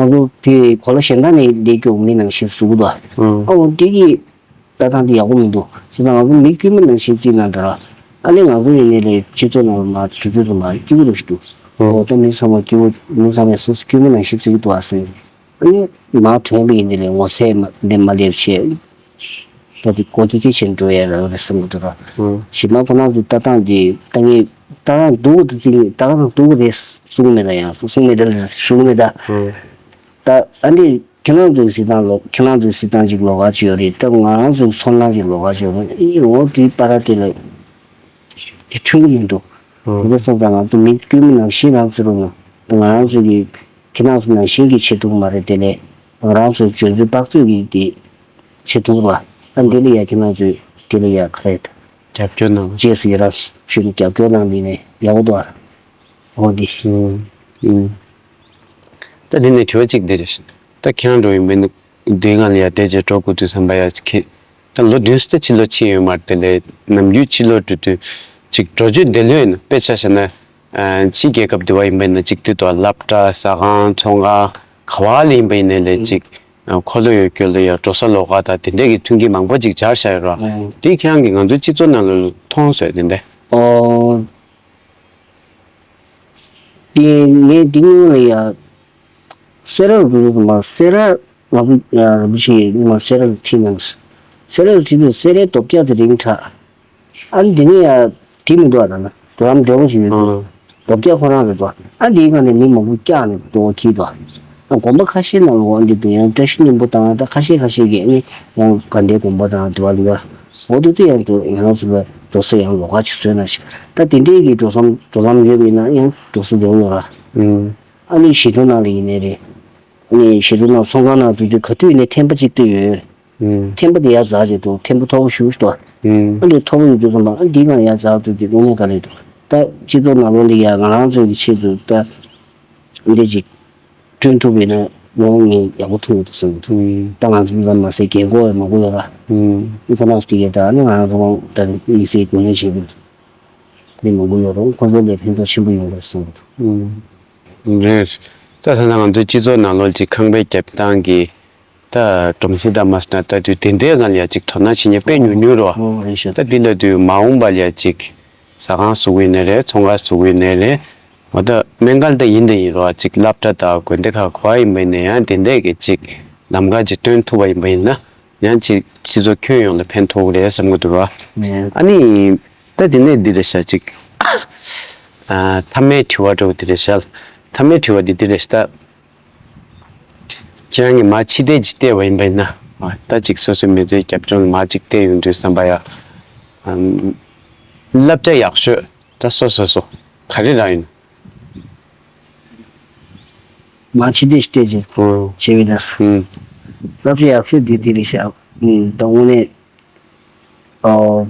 ང་ཚོ་དེ་གོ་ལ་གཞན་དག་ནས་ལས་སྐྱོ་མི་ནང་བཞིན་བཟོ་གི་འདུག་ཨོ་དེ་གི་ལྟ་སྟངས་དེ་ཡག་པོ་མི་འདུག་བྱས་ཙང་ང་ཚོ་མི་དཀྱུས་མ་ནང་བཞིན་བརྩིས་ན་འདྲ། ཨ་ནི་ང་ཚོ་ཡིན་ནའི་ལས་སྤྱི་ཚོགས་ནང་ལ་མར་འགྲོ་དུས་ཙམ་པ་སྐྱིད་པོ་རུ་ཞིག་འདུག་ཨོ་ད་མི་ཚང་མ་སྐྱིད་པོ་མི་ཚང་མས་སོ་སོ་དཀྱུས་མ་ནང་བཞིན་བརྩི་གི་འདུག་ཨ་སེ། ཨ་ནི་མར་ཐོན་པ་ཡིན་ནའི་ལས་ངོ་ཚ་མ་འདི་མ་སླེབས་བྱས། ད་དེ་གོ་སྐྱིད་སྐྱིད་བྱས་འགྲོ་ཡ་རག་རེད་བསམ་གི་འདུག་ར། གཞན་མ་ཁོ་རང་ཚོ་ལྟ་སྟངས་དེ་ལྟ་ངན་ལྟ་སྟངས་སྡུག་གི་འདུག་ཅིག་ལྟ་སྟངས་སྡུག་གི་རེད་གསུང་མེད་ད་ཡང་གསུང་མེད་ད་ཞུ་གི་མེད་ད། ད་ཨ་འདི། ཁྱེད་རང་ཚོའི་གཟིགས་སྟངས་ལོག་ཁྱེད་རང་ཚོའི་གཟིགས་སྟངས་ཅིག་ལོགས་ཀ་ཅིག་ཡོད་རེད་ད་ང་རང་ཚོའི་ཚོར་སྣང་ཅིག་ལོགས་ཀ་ཅིག་ཡོད་རེད་ཨི་འོ་དེའི་བར་དེ་ལ་དེ་མཐུན་གྱི་མི་འདུག་དེ་འདྲ་སོང་ཙང་ང་ཚོ་མི་དཀྱུས་མ་ནང་བཞིན་རང་བརྩི་རོགས་གནང་ང་རང་ཚོ་གི་ཁྱེད་རང་ཚོ་ནང་བཞིན་གྱི་བྱེད་ཐུབ་མ་རེད་དེ་ལས་ང་རང་ཚོའི་འཇོན་ཚོད་དཔག་ཚོད་ཀྱི་དེ་བྱེད་ཐུབ་པ་ཨ་འདི་ལ་ཡ་ཁྱེད་རང་ཚོས་དེ་ལ་ཡ་ག་རེད་རྒྱབ་སྐྱོར་གནང་རྗེས་སུ་ཡི་རང་ཞུ་ནས་རྒྱབ་སྐྱོར་གནང་མི་ནས་ཡག་པོ་འདུག་ཨ་འོ་འདི་ད་འདི་ནས་དྲི་བ་གཅིག་འདི་རེད། ད་ཁྱེད་རང་འགྲོ་ཡིན་པས་ན་འདི་ང་ལ་ཡ་བསྡད་རྗེས་འགྲོ་དགོས་དུས་བསམ་པ་ཡ་ཁྱེད་ད་ལོ་བདུན་ཙམ་ཕྱི་ལོགས་ཕྱིན་ཡོད་མ་རེད་དེ་ལས་ནམ་རྒྱུན་ཕྱི་ལོགས་འགྲོ་དུས་ཅིག་འགྲོ་རྒྱུ་བདེ་ལོས་ཡིན་ན་དཔེ་ཆ་བཞག་ན་ཕྱི་རྒྱལ་ཁབ་དེ་བ་ཡིན་པས་ན་ཅིག་དུས་དུ་སློབ་གྲྭ་ཟ་ཁང་ཚོང་ཁང་ག་བ་ལ་ཡིན་པ་ཡིན་ནའི་ལས་ཅིག་འཁོར་ལོ་ཡོད་རྒྱུ་ལ་ཡ་འགྲོ་ས་ལོགས་ཀ་དང་དེ་འདྲས་ཀྱི་མཐུན་རྐྱེན་མང་པོ་ཅིག་སྦྱར་བཞག་ཡོད་ར་དེ་ཁྱེད་རང་གིས་ང་ཚོའི་སྤྱི་ཚོགས་ནང་ལ་མཐོང་སོང་དེ་འདྲས། ཨོ། དེ་ངས་འདི་སྔོན་ལ་ཡ། སེ་ར་རུ་མ་སེ་ར་ང་ཚོ་རུ་ཞིག་མ་སེ་ར་རུ་ཁྲིད་ནང་སེ་ར་རུ་ཁྲིད་དུས་སེ་རའི་རྡོ་བཀྱག་དེ་རིང་དྲག་ཨ་ནི་འདི་ནས་ཡ་དེ་མི་འདུག་ཨ་ད་ན་དོ་རམ་འདྲ་བོ་ཞིག་ཡོད་དུས་རྡོ་བཀྱག་ཁོ་རང་རེད་དོ། ཨ་འདིའི་སྒང་ནས་མི་མང་པོ་བཀྱག་ནས་འགྲོ་བ་ཁྱིས་དོ། ཨ་དགོན་པ་ཁ་ཤས་ནང་ལ་འོ་འདི་དུ་ཡང་བཀྲ་ཤིས་སྙིང་པོ་དང་ད་ཁ་ཤས་ཁ་ཤས་ཀྱིས་ཨ་ནི་ཡང་དགའ་ལྡན་དགོན་པ་དང་དེ་བ་ལ་ཡ་འོ་དུ་དུ་ཡང་དུ་ཡང་ཚུར་ལ་འགྲོ་ས་ཡང་ལོགས་ཀ་ཅིག་བཟོས་ན་ཞིག་ད་དེ་འདྲའི་གི་འགྲོ་བསམ་འགྲོ་ལམ་ཡོད་པ་ཡིན་ན་ཡང་འགྲོ་ས་འགྲོ་ཡོད་ར། ཨ་ནི་ཞི་ཁྲོ་ནང་ལ་ཡིན་ནའི་རེད། ཨ་ནི་ཞི་ཁྲོ་ནང་ཚོང་ཁང་ནང་འགྲོ་དུས་ག་དུས་ནས་ཐེམ་པ་གཅིག་ལྟོས་ཡོད། ཐེམ་པ་དེ་ཡར་འཛེགས་བྱས་འདུག་ཐེམ་པ་མཐོ་པོ་ཞེ་པོ་ཞིག་འདུག་ཨ་ནི་མཐོ་པོ་ཡོད་དུས་ཙམ་པ་ཨ་འདིའི་སྒང་ཡར་འཛེགས་འགྲོ་དུས་དངོས་གནས་ག་རེ་འདུག་ད་སྤྱི་ཚོགས་ནང་ལོགས་ལ་ཡ་ང་རང་ཚོའི་ཆེད་དུ་ད་འདི་ཅིག་བསྐྲུན་ཐུབ་པ་ཡིན་ན་ ཡང་ངས་ཡག་པོ་ཐུག་འདུག་བསམ་གྱི་འདུག་ད་ང་ཚོ་ལ་མ་ཟད་རྒན་གོག་ཡང་མང་པོ་ཡོད་ར། ཨུམ། ཁོ་རང་ཚོ་དེ་གས་ད་ནི་ང་རང་ཚོ་ད་དམིགས་བསལ་དགོས་ངེས་བྱེད་དགོས་དེ་མང་པོ་ཡོད་རུང་ཁོ་ཚོ་ལས་ཕན་ཐོགས་ཆེན་པོ་ཡོང་དགོས་བསམ་གྱི་འདུག་ཨུམ། རེད། ད་ས་ན་ང་ཚོའི་སྤྱི་ཚོགས་ནང་ལོགས་ཀྱི་ཁང་པའི་རྒྱབ་ཐང་གི་ད་སྒྲོམ་གཞི་དང་མ་སོང་ན་ད་དུས་དེ་འདྲའི་ང་ལ་ཡ་གཅིག་དོ་སྣང་བྱེད་མཁན་དཔེ་ཉུང་ཉུང་རོ། ཨོ་རེད་ཤག་ད་འདི་ལ་དུས་མ་འོངས་པ་ལ་ཡ་གཅིག་ཟ་ཁང་བཟོ་གི་ཡིན་ནའི་རེད། ཚོང་ཁང་བཟོ་གི་ཡིན་ནའི་རེད། འོ་ད་སྨན་ཁང་ད་ཡིན་ད་ཡིན་རོ། གཅིག་སློབ་གྲྭ་དང་དགོན་སྡེ་ཁག་ག་པར་ཡིན་པ་ཡིན་ན་ཡང་དེ་འདྲའི་གི་གཅིག་ལམ་ཁ་ཅིག་སྟོན་ཐུབ་པ་ཡིན་པ་ཡིན་ན་ཡང་གཅིག་སྤྱི་ཚོགས་ཁྱོན་ཡོངས་ལ་ཕན་ཐོགས་ཀྱི་རེད་བསམ་གྱི་འདུག་རོ། ཨ་ནི་ད་དེ་ནས་འདི་རེད་ཤག་གཅིག་ཨ་མཐའ་མའི་དྲི་བ་འདྲ་བོ་འདི་རེད་ཤག་མཐའ་མའི་དྲི་བ་འདི་འདི་རེད་ཤག་ད། ཁྱེད་རང་གིས་མར་ཕྱི་བལྟས་ཅིག་བལྟས་པ་ཡིན་པ་ཡིན་ན། ད་ཅིག་སོ་སོའི་མི་ཚེའི་རྒྱབ་ལྗོངས་ལ་མར་ཅིག་བལྟས་ཡོང་དུས་བསམ་པ་ཡ། ཨམ། བསླབ་བྱ་ཡག་ཤོས་ད་སོ་སོ་སོ་ག་རེ་རག་ཡིན། མར་ཕྱི་བལྟས་ཤིག་བལྟས་ཅིག་ཨོ། བྱས་པ་ཡིན་ན། ཨུམ། བསླབ་བྱ་ཡག་ཤོས་འདི་འདི་རེད་ཤག་ཨུམ། ད་དངོས་གནས། ཨོ།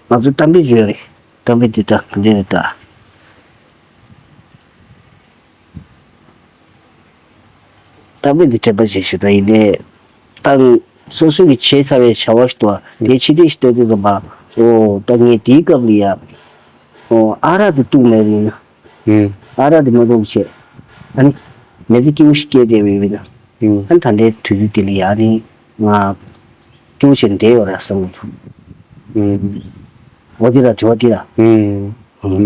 ང་ཚོ་གཏམ་དཔེ་བརྗོད་རེད། གཏམ་དཔེ་འདི་དག་འདི་རེད་ད། གཏམ་དཔེ་འདི་དྲན་པ་བྱེད་ཤེས་ད་ཡིན་ནའི། ད་སོ་སོ་གི་བྱས་ཚར་བའི་བྱ་བ་ཞིག་འདུག་བ། དེ་ཕྱི་བལྟས་ཤིག་ལྟོས་དུས་ཙམ་པ། ཨོ་ད་ངས་དེའི་སྐབས་ལ་ཡ། ཨོ་ཨ་རག་དེ་བཏུང་མེད་པ་ཡིན་ན། ཨུམ། ཨ་རག་དེ་མ་བཏུང་བྱས། ཨ་ནི། མི་ཚེ་སྐྱིད་པོ་ཞིག་སྐྱེལ་བསྡད་པ་ཡིན་ན། ཨུམ། ཨ་ནི་ད་ལྟའི་དུས་ཚོད་དེ་ལ་ཡ་ནི་ང་སྐྱིད་པོ་བྱས་ནས་བསྡད་ཡོད་རེད་བསམ་གྱི་འདུག་ཨུམ། འོ་དེ་ར་དྲི་བ་དེ་ར། ཨུམ། ཨུམ།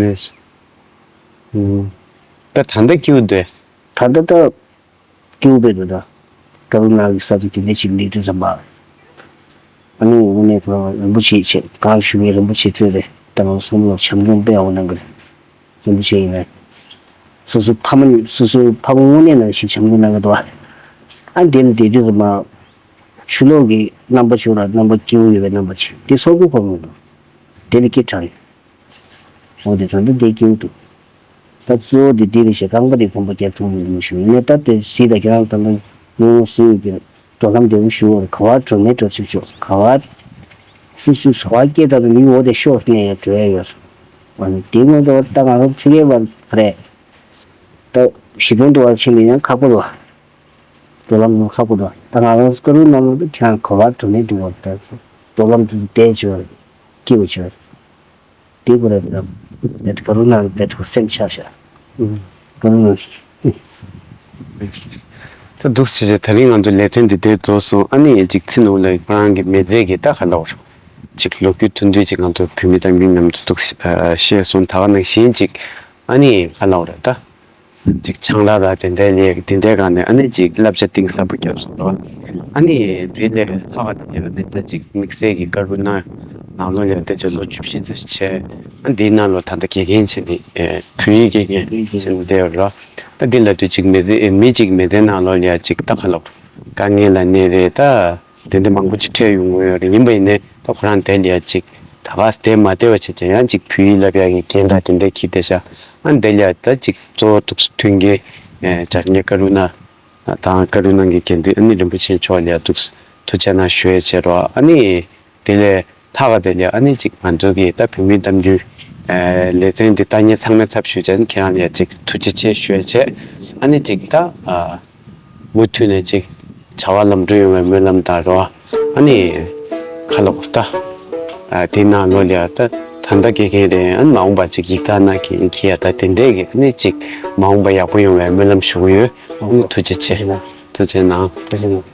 ད་ད་ལྟ་སྐྱིད་པོ་འདུག་ད་ལྟ་ད་སྐྱིད་པོ་དཔེ་འདུག་ད་ཀ་རུ་ནང་གི་ས་ཆ་དེ་འདྲ་ཞིག་སླེབས་དུས་ཙམ་པ། ཨ་ནི་དངོས་གནས་ཁོ་རང་རིན་པོ་ཆེ་ཆེ་གང་ཞུ་མཁན་རིན་པོ་ཆེ་ཐོན་རེད། ད་ང་བསམ་བློ་བྱམས་སྐྱོང་དཔེ་ཡག་པོ་གནང་གི་རེད། རིན་པོ་ཆེ་ཡིན་ནའི། སོ་སོ་ཕ་མ་སོ་སོའི་ཕ་མ་དངོས་གནས་ནང་བཞིན་བྱམས་སྐྱོང་གནང་གི་འདུག་ཨ་འདི་ལ་བསྡད་དུས་ཙམ་པ། ཆུ་ལོག་གི་རྣམ་པ་བྱུང་ར་རྣམ་པ་སྐྱིད་པོ་ཡོད་པའི་རྣམ་པ་ཅིག་དེ་སོག་པོ་གོ་མི་འདུག་དེ་ལ་སྐྱིད་དྲགས་ཡོད། འོ་དེ་ད་ལྟ་བསྡད་སྐྱིད་པོ་འདུག་ད་གཙོ་བོ་དེ་འདི་རེད་ཤག་རྐང་པ་དེ་གོམ་པ་རྒྱག་ཐུབ་མི་འདུག་ཞུ་ཡིན་ནའི་ད་དེ་གཟིགས་དང་ཁྱེད་རང་ད་ལྟ་ཉུང་ཉུང་གཟིགས་ཡོད་དེ། འགྲོ་ལམ་བདེ་པོ་ཞུ་བར་ག་བར་འགྲོ་ནས་འགྲོ་ཆོག་ཆོག་ག་བར། སུ་སུ་ཟ་བ་སྐྱེས་དང་མི་འོ་དེ་ཤོག་ནས་ཡང་འགྲོ་ཡ་ཡོད། འོ་ན་དེ་སྔོན་དུ་ད་ང་རང་ཕ་གིའི་བར་རེད། ད་གཞི་དོན་དུ་བར་ཕྱིན་ནས་ཡང་ཁག་པོ་རེད། འགྲོ་ལམ་ནང་ཁག་པོ་རེད། ད་ང་རང་ཀ་རུ་ནང་ལ་ད་ཁྱེད་རང་ག་བར་འགྲོ་ནས་འགྲོ་བར་ད་འགྲོ་ལམ་དུ་བདེ་བྱོས། སྐྱིད་པོ་བྱོས། དེ་གོ་རེད་དམ། ནད་ཀ་རུ་ནང་བེད་ཁོ་སེམས་ཆགས་ཤག་ཀ་རུ་ནང་། ད་འདུག་སེ་བྱས་ད་རིང་ང་ཚོ་ལེ་ཚན་འདི་འདིར་རྫོགས་སོང་། ཨ་ནི་ཅིག་ཚེ་ནོར་ལགས་ཁོ་རང་གི་མི་ཚེ་གི་ད་ག་ལབ་རེད། ཅིག་ལོ་རྒྱུས་ཐུང་ཐུང་ཅིག་ང་ཚོ་བོད་མི་དང་མི་མཉམ་དུ་འདུག་སེ་བཤད་སོང་། ད་ག་ནང་བཞིན་ཅིག་ཨ་ནི་ག་ལབ་རེད་ད། ཅིག་ཆང་རག་དང་དེ་འདྲའི་ལས་དེ་འདྲའི་སྒང་ནས་ཨ་ནི་ཅིག་བསླབ་བྱ་གཏིང་ཟབ་པོ་བརྒྱབ་སོང་རོ། ཨ་ནི་དེ་ལས་ལྷག་ག་དེ་ལས་ཨ་ནི་ད་ཅིག་དམིགས་བསལ་གྱི་ཀ་རུ་ནང་ནང་ལོགས་ལ་དེ་ཚོ་ལོ་བཅུ་བཞི་ཙམ་བྱས། ཨ་འདིའི་ནང་ལོགས་ད་ལྟ་དགེ་རྒན་བྱས་ནས་བོད་ཡིག་དགེ་རྒན་བྱས་ནས་བསྡད་ཡོད་རོ། ད་འདི་ལ་དུས་ཅིག་མི་ཚེ་མི་ཅིག་མི་ཚེ་ནང་ལོགས་ལ་ཅིག་ད་ག་ལབ་དཀའ་ངལ་ལ་གནས་རེད་ད། དེ་འདྲ་མང་པོ་ཅིག་འཕྲད་ཡོང་གི་ཡོད་རེད། ཡིན་པ་ཡིན་ནའི་ད་ཁོ་རང་དེ་ལ་ཡ་ཅིག་ད་ག་སེ་བསྡད་མ་བསྡད་པ་བྱས་ཀྱང་ཡང་ཅིག་བོད་ཡིག་བསླབ་ཡག་གི་འགན་དང་དེ་འདྲ་འཁྱེར་བསྡད་ཤག་ཨ་འདི་ལ་ཡ་ད་ཅིག་གཙོ་བོ་ཐུགས་སུ་མཐུན་གྱི་འཇར་ཉེ་ཀ་རུ་ན་དང་ཀ་རུ་ནང་གི་དགེ་འདུན་ཨ་ནི་རིན་པོ་ཆེ་མཆོག་ལ་ཡ་ཐུགས་སུ་ཐུགས་རྗེ་གནང་ཞུ་ཡས་བྱས་རོགས། ཨ་ནི་དེ་ལས་ལྷག་ག་དེ་ལས་ཨ་ནི་ཅིག་ང་ཚོ་གི་ད་བོད་མིའི་གཏམ་རྒྱུད་ལེ་ཚན་འདི་ལྟ་མཁན་ཚང་མའི་ཚབ་ཞུས་བྱས་ཁྱེད་རང་ལ་ཡ་ཅིག་ཐུགས་རྗེ་ཆེ་ཞུ་ཡས་བྱས། ཨ་ནི་ཅིག་ད། མུ་མཐུད་ནས་ཅིག་བྱ་བ་ལམ་འགྲོ་ཡོང་བའི་སྨོན་ལམ་དང་རོ། ཨ་ནི་ཁ་ལོ་ད་དེ་ནང་ལོ་ལ་ད་ད་ལྟ་དགེ་རྒན་རེད། ཨ་ནི་མ་འོངས་པ་ཅིག་ཡིག་ཚགས་ནང་གི་ཡིན་གྱི་ཡ་ད་དེ་འདྲས་ཀྱི་ཨ་ནི་ཅིག་མ་འོངས་པ་ཡག་པོ་ཡོང་བའི་སྨོན་ལམ་ཞུ་གི་ཡོད། ཨ་ནི་ཐུགས་རྗེ་ཆེ། ཐུགས་རྗེ་གནང་། ཐུགས་རྗེ་གནང་།